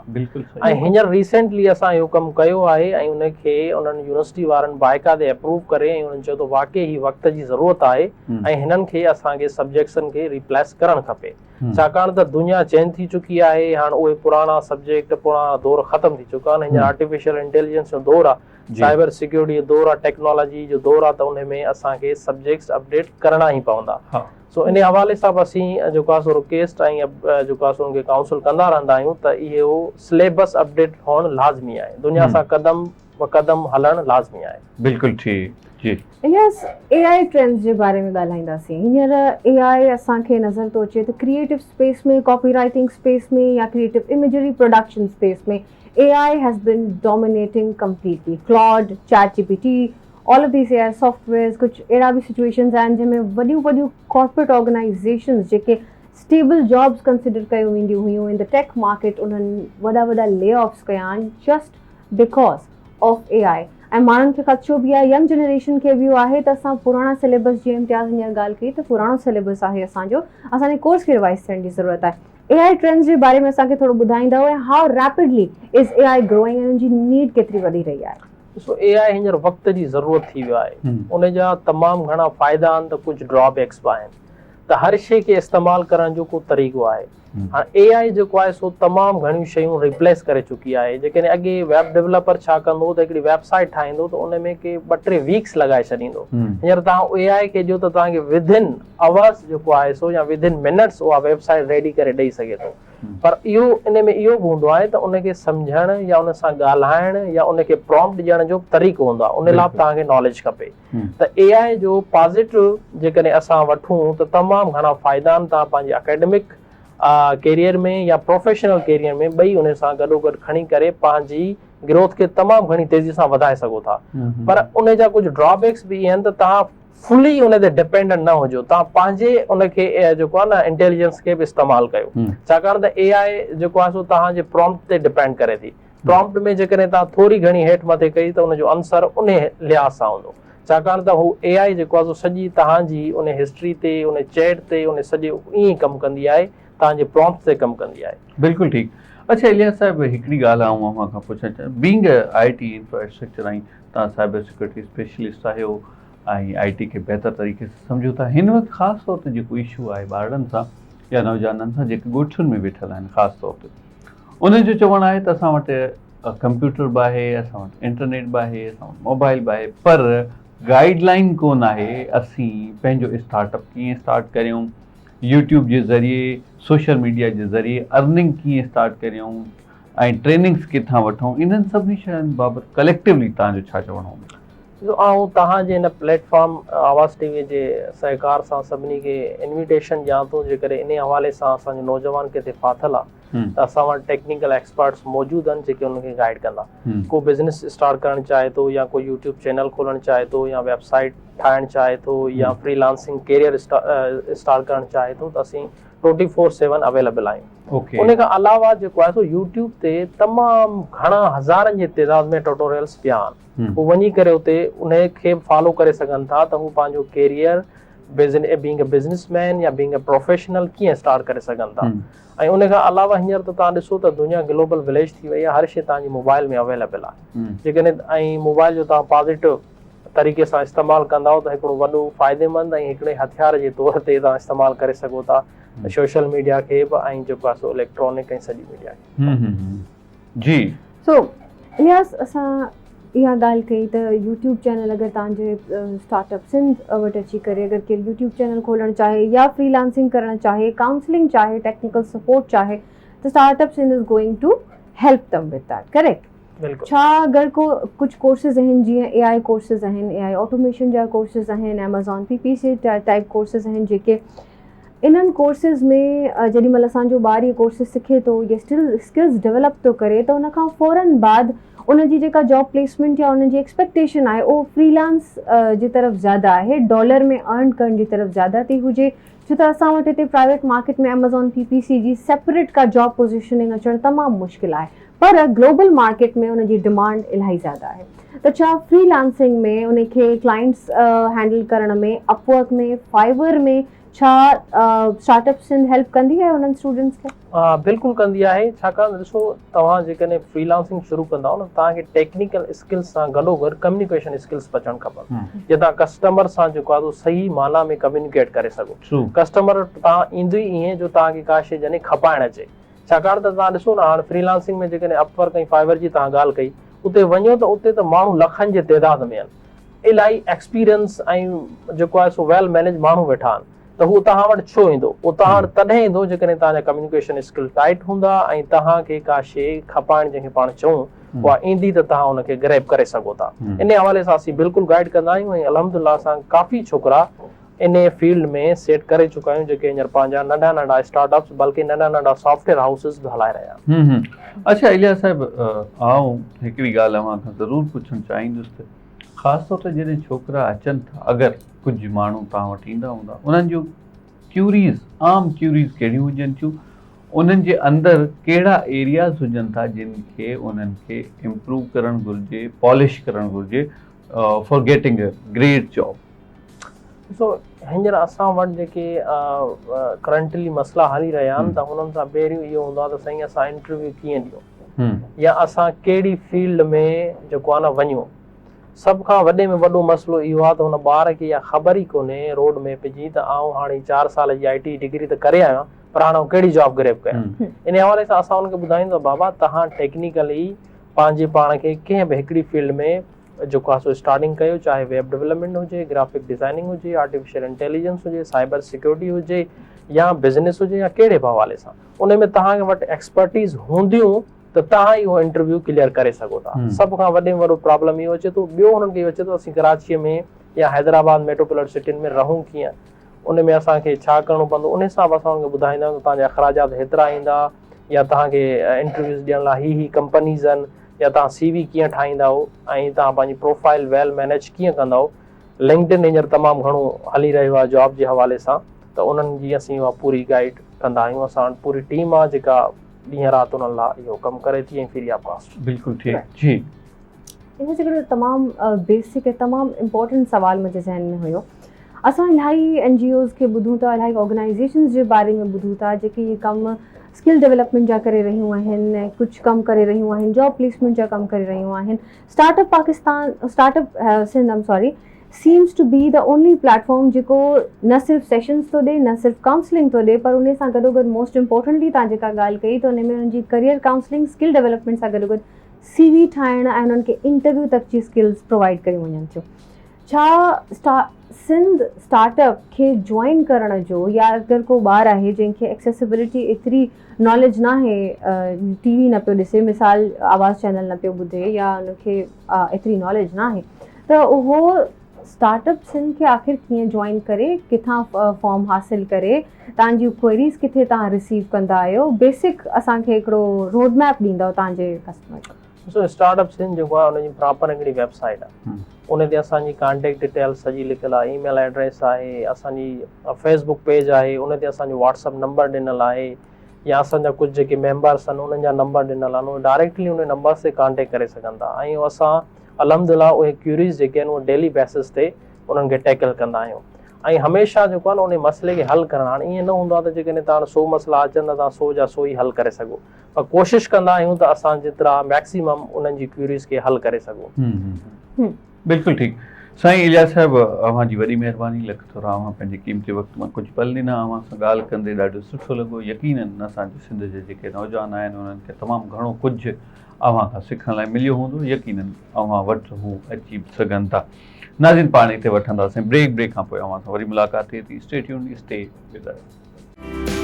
۽ هينئر ريسينٽلي اسان اهو ڪم ڪيو آهي ۽ ان کي انهن يونيورسٽي وارن باقاعدي اپروو ڪري ۽ انهن چيو ته واقعي هي وقت جي ضرورت آهي ۽ هنن کي اسان کي سبجيڪٽسن کي ريپليس ڪرڻ کپي ڇاڪاڻ ته دنيا چينج ٿي چڪي آهي هاڻ اهي پراڻا سبجيڪٽ پراڻا دور ختم ٿي چڪا آهن هينئر آرٽيفيشل انٽيليجنس جو دور آهي سائبر سيڪيورٽي جو دور آهي ٽيڪنالاجي جو دور آهي ته ان ۾ اسان کي سبجيڪٽس اپڊيٽ ڪرڻا ئي پوندا سو ان حوالي سان به اسين جيڪو آهي سو رڪويسٽ ۽ جيڪو آهي سو ان کي ڪائونسل ڪندا رهندا آهيون ته اهو سليبس اپڊيٽ هئڻ لازمي آهي دنيا سان قدم به قدم هلڻ لازمي آهي. بلڪل ٺيڪ جي. الياس اي آء ٽرينڊز جي باري ۾ ڳالهائينداسين هينئر اي آء اسان کي نظر ٿو اچي ته creative space ۾ copy writing space ۾ يا creative imagery production space ۾ A I has been dominating completely Claude chat G P T all of these A I softwares ڪجهه اهڙا به سچويشنز آهن جنهن ۾ وڏيون وڏيون ڪارپوريٽ آرگنائيزيشنز جيڪي اسٽيبل جابز ڪنسيڊر ڪيون وينديون هيون ان the tech market انهن وڏا وڏا لي آفس ڪيا آهن just because of A I ۽ ماڻهن کي خدشو به آهي ينگ جنريشن کي به اهو آهي ته اسان پراڻا سليبس جيئن امتياز هينئر ڳالهه ڪئي ته پراڻو سليبس آهي اسان جو اسان جي ڪورس کي ريوائز ٿيڻ جي ضرورت آهي اي آء ٽرينڊز جي باري ۾ اسان کي ٿورو ٻڌائيندؤ ۽ how rapidly is A I growing ۽ ان جي نيڊ ڪيتري وڌي رهي آهي. ڏسو اي آء هينئر وقت جي ضرورت ٿي ويو آهي ان جا تمام گهڻا فائدا آهن ته ڪجهه ڊرا بيڪس به آهن ته هر شيء کي استعمال ڪرڻ جو ڪو طريقو آهي هاڻ اي آء جيڪو آهي سو تمام گهڻيون شيون ريپليس ڪري چڪي آهي جيڪڏهن اڳي ويب ڊولپر ڇا ڪندو هو ته هڪڙي ويب سائيٽ ٺاهيندو ته ان ۾ ڪي ٻه ٽي ويڪس لڳائي ڇڏيندو هينئر توهان اي آء کي ڏيو ته توهان کي ود ان اورس جيڪو آهي سو يا ود ان منٽس اها ويب سائيٽ ريڊي ڪري ڏئي سگهي ٿو پر اهو ان ۾ اهو به هوندو آهي ته ان کي سمجهڻ يا ان سان ڳالهائڻ يا ان کي پرامپٽ ڏيڻ جو طريقو هوندو آهي ان لاء به توهان کي ناليج کپي ته اي آء جو پازيٽو جيڪڏهن اسان وٺون ته تمام گهڻا فائدا آهن توهان پنهنجي اڪيڊمڪ ڪيريئر ۾ يا پروفيشنل ڪيريئر ۾ ٻئي ان سان گڏو گڏ کڻي ڪري پنهنجي گروٿ کي تمام گهڻي تيزي سان وڌائي سگهو ٿا پر ان جا ڪجهه ڊرا بيڪس به اهي آهن ته توهان فلي ان تي ڊپينڊنٽ نه هجو توهان پنهنجي ان کي جيڪو آهي نه انٽيليجنس کي به استعمال ڪيو ڇاڪاڻ ته اي آء جيڪو آهي سو توهان جي پرامپٽ تي ڊپينڊ ڪري ٿي پرامپٽ ۾ جيڪڏهن توهان ٿوري گهڻي هيٺ مٿي ڪئي ته ان جو عنصر انهي لحاظ سان هوندو ڇاڪاڻ ته هو اي آء جيڪو آهي سو سڄي توهان جي ان هسٽري تي ان چيٽ تي ان سڄي ائين ئي ڪم ڪندي آهي توهان جي پرامپٽ تي ڪم ڪندي آهي. بلڪل ٺيڪ. اڇا الياس صاحب هڪڙي ڳالهه آئون اوهان کان پڇڻ چاهيان بينگ I T infrastructure ۽ توهان سائبر سيڪيورٽي اسپيشلسٽ آهيو ۽ I ٽي کي بهتر طريقي سان سمجهو ٿا هن وقت خاص طور تي جيڪو اشو آهي ٻارڙن سان يا نوجوانن سان جيڪي ڳوٺن ۾ ويٺل آهن خاص طور تي انهن جو چوڻ آهي ته اسان وٽ ڪمپيوٽر به آهي اسان وٽ انٽرنيٽ به آهي اسان وٽ موبائل به آهي پر گائيڊ لائن ڪونه آهي اسين پنهنجو اسٽارٽ اپ ڪيئن اسٽارٽ ڪريون يوٽيوب جي ذريعي سوشل ميڊيا جي ذريعي ارننگ ڪيئن اسٽارٽ ڪريون ۽ ٽريننگس ڪٿان وٺون انهن سڀني شين بابت ڪليڪٽيولي توهان جو ڇا چوڻ هوندو؟ ڏسو آئون توهان جي هن پليٽ فارم آواز ٽي وي جي سهڪار سان سڀني کي انويٽيشن ڏيان ٿو جيڪڏهن انهي حوالي سان اسان جو نوجوان ڪٿي ڦاٿل آ ته اسان وٽ ٽيڪنيڪل ايڪسپرٽس موجود آهن جيڪي انهن کي گائيڊ ڪندا ڪو بزنس اسٽارٽ ڪرڻ چاهي ٿو يا ڪو يوٽيوب چينل کولڻ چاهي ٿو يا ويب سائيٽ ٺاهڻ چاهي ٿو يا فري لانسنگ ڪيريئر اسٽارٽ ڪرڻ چاهي ٿو ته اسين ٽوئنٽي فور سيون اويليبل آهيون ان کان علاوه جيڪو آهي سو يوٽيوب تي تمام گهڻا هزارن جي تعداد ۾ ٽوٽوريلس پيا آهن هو وڃي ڪري اتي ان کي فالو ڪري سگهن ٿا ته هو پنهنجو ڪيريئر بينگ اي بزنس مين يا بينگ اي پروفيشنل ڪيئن اسٽارٽ ڪري سگهن ٿا ۽ ان کان علاوه هينئر ته توهان ڏسو ته دنيا گلوبل وليج ٿي وئي آهي هر شي توهان جي موبائل ۾ اويليبل آهي جيڪڏهن ۽ موبائل جو توهان پازيٽو طريقي سان استعمال ڪندائو ته هڪڙو وڏو فائديمند ۽ هڪڙي هٿيار جي طور تي توهان استعمال ڪري سگهو ٿا سوشل ميڊيا کي به ۽ جيڪو آهي سو اليڪٽرانڪ ۽ سڄي ميڊيا کي. جي. سو الياس اسان اها ڳالهه ڪئي ته يوٽيوب چينل اگر توهان جي اسٽارٽ اپ سنڌ وٽ اچي ڪري اگر ڪير يوٽيوب چينل کولڻ چاهي يا فري لانسنگ ڪرڻ چاهي ڪائونسلنگ چاهي ٽيڪنيڪل سپورٽ چاهي ته start up Sindh is going to help them with that correct. ڇا اگر ڪو ڪجهه ڪورسز آهن جيئن اي آء ڪورسز آهن اي آء آٽوميشن جا ڪورسز آهن Amazon P P C type courses آهن جيڪي انهن ڪورسز ۾ جيڏي مهل اسان جو ٻار اهي ڪورسز سکي ٿو يا اسٽل اسڪلز ڊيولپ ٿو ڪري ته ان کان فورن بعد ان جي جيڪا جاب پليسمينٽ يا ان جي ايڪسپيڪٽيشن آهي اهو فري لانس جي طرف زياده آهي ڊالر ۾ ارن ڪرڻ جي طرف زياده ٿي هجي ڇو ته اسان وٽ هتي private market ۾ Amazon P P C جي سيپريٽ ڪا جاب پوزيشننگ اچڻ تمام مشڪل آهي پر گلوبل مارڪيٽ ۾ ان جي ڊمانڊ الاهي زياده آهي ته ڇا فري لانسنگ ۾ ان کي ڪلائنٽس هينڊل ڪرڻ ۾ اپ ورڪ ۾ فائيور ۾ ڇا اسٽارٽ اپ سنڌ هيلپ ڪندي آهي انهن اسٽوڊنٽس کي؟ ها بلڪل ڪندي آهي ڇاڪاڻ ته ڏسو توهان جيڪڏهن فري لانسنگ شروع ڪندائو نه توهان کي ٽيڪنيڪل اسڪلز سان گڏو گڏ ڪميونيڪيشن اسڪلز به اچڻ کپن جيئن توهان ڪسٽمر سان جيڪو آهي سو صحيح معنيٰ ۾ ڪميونيڪيٽ ڪري سگهو ڪسٽمر وٽ توهان ايندو ئي ائين جو توهان کي ڪا شيء جڏهن کپائڻ اچي ڇاڪاڻ ته توهان ڏسو نه هاڻ فري لانسنگ ۾ جيڪڏهن اپ ورڪ ۽ فائيور جي توهان ڳالهه ڪئي اتي وڃو ته اتي ته ماڻهو لکن جي تعداد ۾ آهن الاهي ايڪسپيرينس ۽ جيڪو آهي سو ويل مينيج ماڻهو ويٺا آهن ته هو توهان وٽ ڇو ايندو؟ هو توهان وٽ تڏهن ايندو جيڪڏهن توهان جا ڪميونيڪيشن اسڪل ٽائيٽ هوندا ۽ توهان کي ڪا شيء کپائڻ جنهن کي پاڻ چئون اها ايندي ته توهان ان کي گريب ڪري سگهو ٿا. انهي حوالي سان اسين بلڪل گائيڊ ڪندا آهيون ۽ الحمدلله اسان ڪافي ڇوڪرا انهي فيلڊ ۾ سيٽ ڪري چڪا آهيون جيڪي هينئر پنهنجا ننڍا ننڍا اسٽارٽ اپس بلڪه ننڍا ننڍا سافٽ ويئر هائوسز به هلائي رهيا آهن. اڇا الياس صاحب آئون هڪڙي ڳالهه اوهان کان ضرور پڇڻ چاهيندس ته خاص طور تي جڏهن ڇوڪرا اچن ٿا اگر ڪجهه ماڻهو توهان وٽ ايندا هوندا انهن جون ڪيوريز عام ڪيوريز ڪهڙيون هجن ٿيون انهن جي اندر ڪهڙا ايرياز هجن ٿا جن کي انهن کي امپروو ڪرڻ گهرجي پالش ڪرڻ گهرجي for getting a great job. ڏسو هينئر اسان وٽ جيڪي ڪرنٽلي مسئلا هلي رهيا آهن ته انهن سان پهريون اهو هوندو آهي ته سائين اسان انٽرويو ڪيئن ڏيون يا اسان ڪهڙي فيلڊ ۾ جيڪو آهي نه وڃون سڀ کان وڏي ۾ وڏو مسئلو اهو آهي ته هن ٻار کي اها خبر ئي ڪونهي روڊ ميپ جي ته آئون هاڻي 4 سال جي آء ٽي ڊگري ته ڪري آيو آهيان پر هاڻي آئون ڪهڙي جاب گريب ڪيان ان حوالي سان اسان ان کي ٻڌايون ته بابا توهان ٽيڪنيڪلي پنهنجي پاڻ کي ڪنهن به هڪڙي فيلڊ ۾ جيڪو آهي سو اسٽارٽنگ ڪيو چاهي ويب ڊولپمينٽ هجي، گرافڪ ڊزائننگ هجي، آرٽيفيشل انٽيليجنس هجي، سائبر سيڪيورٽي هجي يا بزنس هجي يا ڪهڙي به حوالي سان ان ۾ توهان وٽ ايڪسپرٽيز هونديون ته توهان ئي اهو انٽرويو ڪليئر ڪري سگهو ٿا. سڀ کان وڏي ۾ وڏو پرابلم اهو اچي ٿو. ٻيو هنن کي اهو اچي ٿو اسين ڪراچيء ۾ يا حيدرآباد ميٽروپولٽ سٽين ۾ رهون ڪيئن ان ۾ اسان کي ڇا ڪرڻو پوندو ان حساب اسان انهن کي ٻڌائيندا آهيون ته توهان جا اخراجات هيترا ايندا يا توهان کي انٽرويوز ڏيڻ لاء هي هي ڪمپنيز آهن يا توهان سي وي ڪيئن ٺاهيندا آهيو ۽ توهان پنهنجي پروفائل ويل مينيج ڪيئن ڪندا آهيو. لنڪڊ ان هينئر تمام گهڻو هلي رهيو آهي جاب جي حوالي سان ته انهن جي اسين اها پوري گائيڊ ڪندا آهيون. اسان وٽ پوري ٽيم آهي جيڪا ڏينهن رات انهن لاء اهو ڪم ڪري ٿي ۽ فري آف ڪاسٽ. بلڪل ٺيڪ جي. ان جو هڪڙو تمام بيسڪ ۽ تمام امپورٽنٽ سوال منهنجي ذهن ۾ هيو. اسان الاهي اين جي اوز کي ٻڌون ٿا الاهي آرگنائيزيشنز جي باري ۾ ٻڌون ٿا جيڪي اهي ڪم اسڪل ڊولپمينٽ جا ڪري رهيون آهن ۽ ڪجهه ڪم ڪري رهيون آهن جاب پليسمينٽ جا ڪم ڪري رهيون آهن start up Pakistan start up Sindh I'm sorry seems to be the only platform جيڪو نه صرف سيشنز ٿو ڏي نه صرف ڪائونسلنگ ٿو ڏي پر ان سان گڏو گڏ موسٽ امپورٽنٽلي تان جيڪا ڳالهه ڪئي ته ان ۾ انهن جي ڪريئر ڪائونسلنگ اسڪل ڊولپمينٽ سان گڏو گڏ سي وي ٺاهڻ ۽ انهن کي انٽرويو تڪ جي اسڪلز پرووائيڊ ڪيون وڃن ٿيون ڇا سنڌ اسٽارٽ اپ کي جوائن ڪرڻ جو يا اگر ڪو ٻار آهي جنهن کي ايڪسيسبلٽي ايتري ناليج ناهي ٽي وي نه پيو ڏسي مثال آواز چينل نه پيو ٻڌي يا ان کي ايتري ناليج ناهي ته اهو اسٽارٽ اپ سنڌ کي آخر ڪيئن جوائن ڪري ڪٿان فارم حاصل ڪري تان جون ڪوئريز ڪٿي تان رسيو ڪندا آهيو بيسڪ اسان کي هڪڙو روڊ ميپ ڏيندؤ تان جي ڪسٽمر کي. ڏسو اسٽارٽ اپ سنڌ جيڪو آهي ان جي پراپر هڪڙي ويب سائيٽ آهي ان تي اسان جي ڪانٽيڪٽ ڊيٽيل سڄي لکيل آهي اي ميل ايڊريس آهي اسان جي فيس بڪ پيج آهي ان تي اسان جو واٽس اپ نمبر ڏنل آهي يا اسان جا ڪجهه جيڪي ميمبرس آهن انهن جا نمبر ڏنل آهن اهي ڊائريڪٽلي ان نمبرس تي ڪانٽيڪٽ ڪري سگهن ٿا ۽ اسان الحمد لله اهي ڪيوريز جيڪي آهن اهي ڊيلي بيسس تي انهن کي ٽيڪل ڪندا آهيون ۽ هميشه جيڪو آهي نه ان مسئلي کي حل ڪرڻ هاڻي ائين نه هوندو آهي ته جيڪڏهن توهان وٽ سو مسئلا اچن ته توهان سو جا سو ئي حل ڪري سگهو پر ڪوشش ڪندا آهيون ته اسان جيترا ميڪسيمم انهن جي ڪيوريز کي حل ڪري سگهون. بلڪل ٺيڪ سائين الياس صاحب اوهان جي وڏي مهرباني لک ٿورا اوهان پنهنجي قيمتي وقت مان ڪجهه پل ڏنا اوهان سان ڳالهه ڪندي ڏاڍو سٺو لڳو يقينن اسان جي سنڌ جي جيڪي نوجوان آهن انهن کي تمام گهڻو ڪجهه اوهان کان سکڻ لاء مليو هوندو يقينن اوهان وٽ هو اچي به سگهن ٿا ناظرين پاڻ هتي وٺنداسين بريڪ بريڪ کان پوء اوهان سان وري ملاقات ٿئي ٿي stay tune stay with us.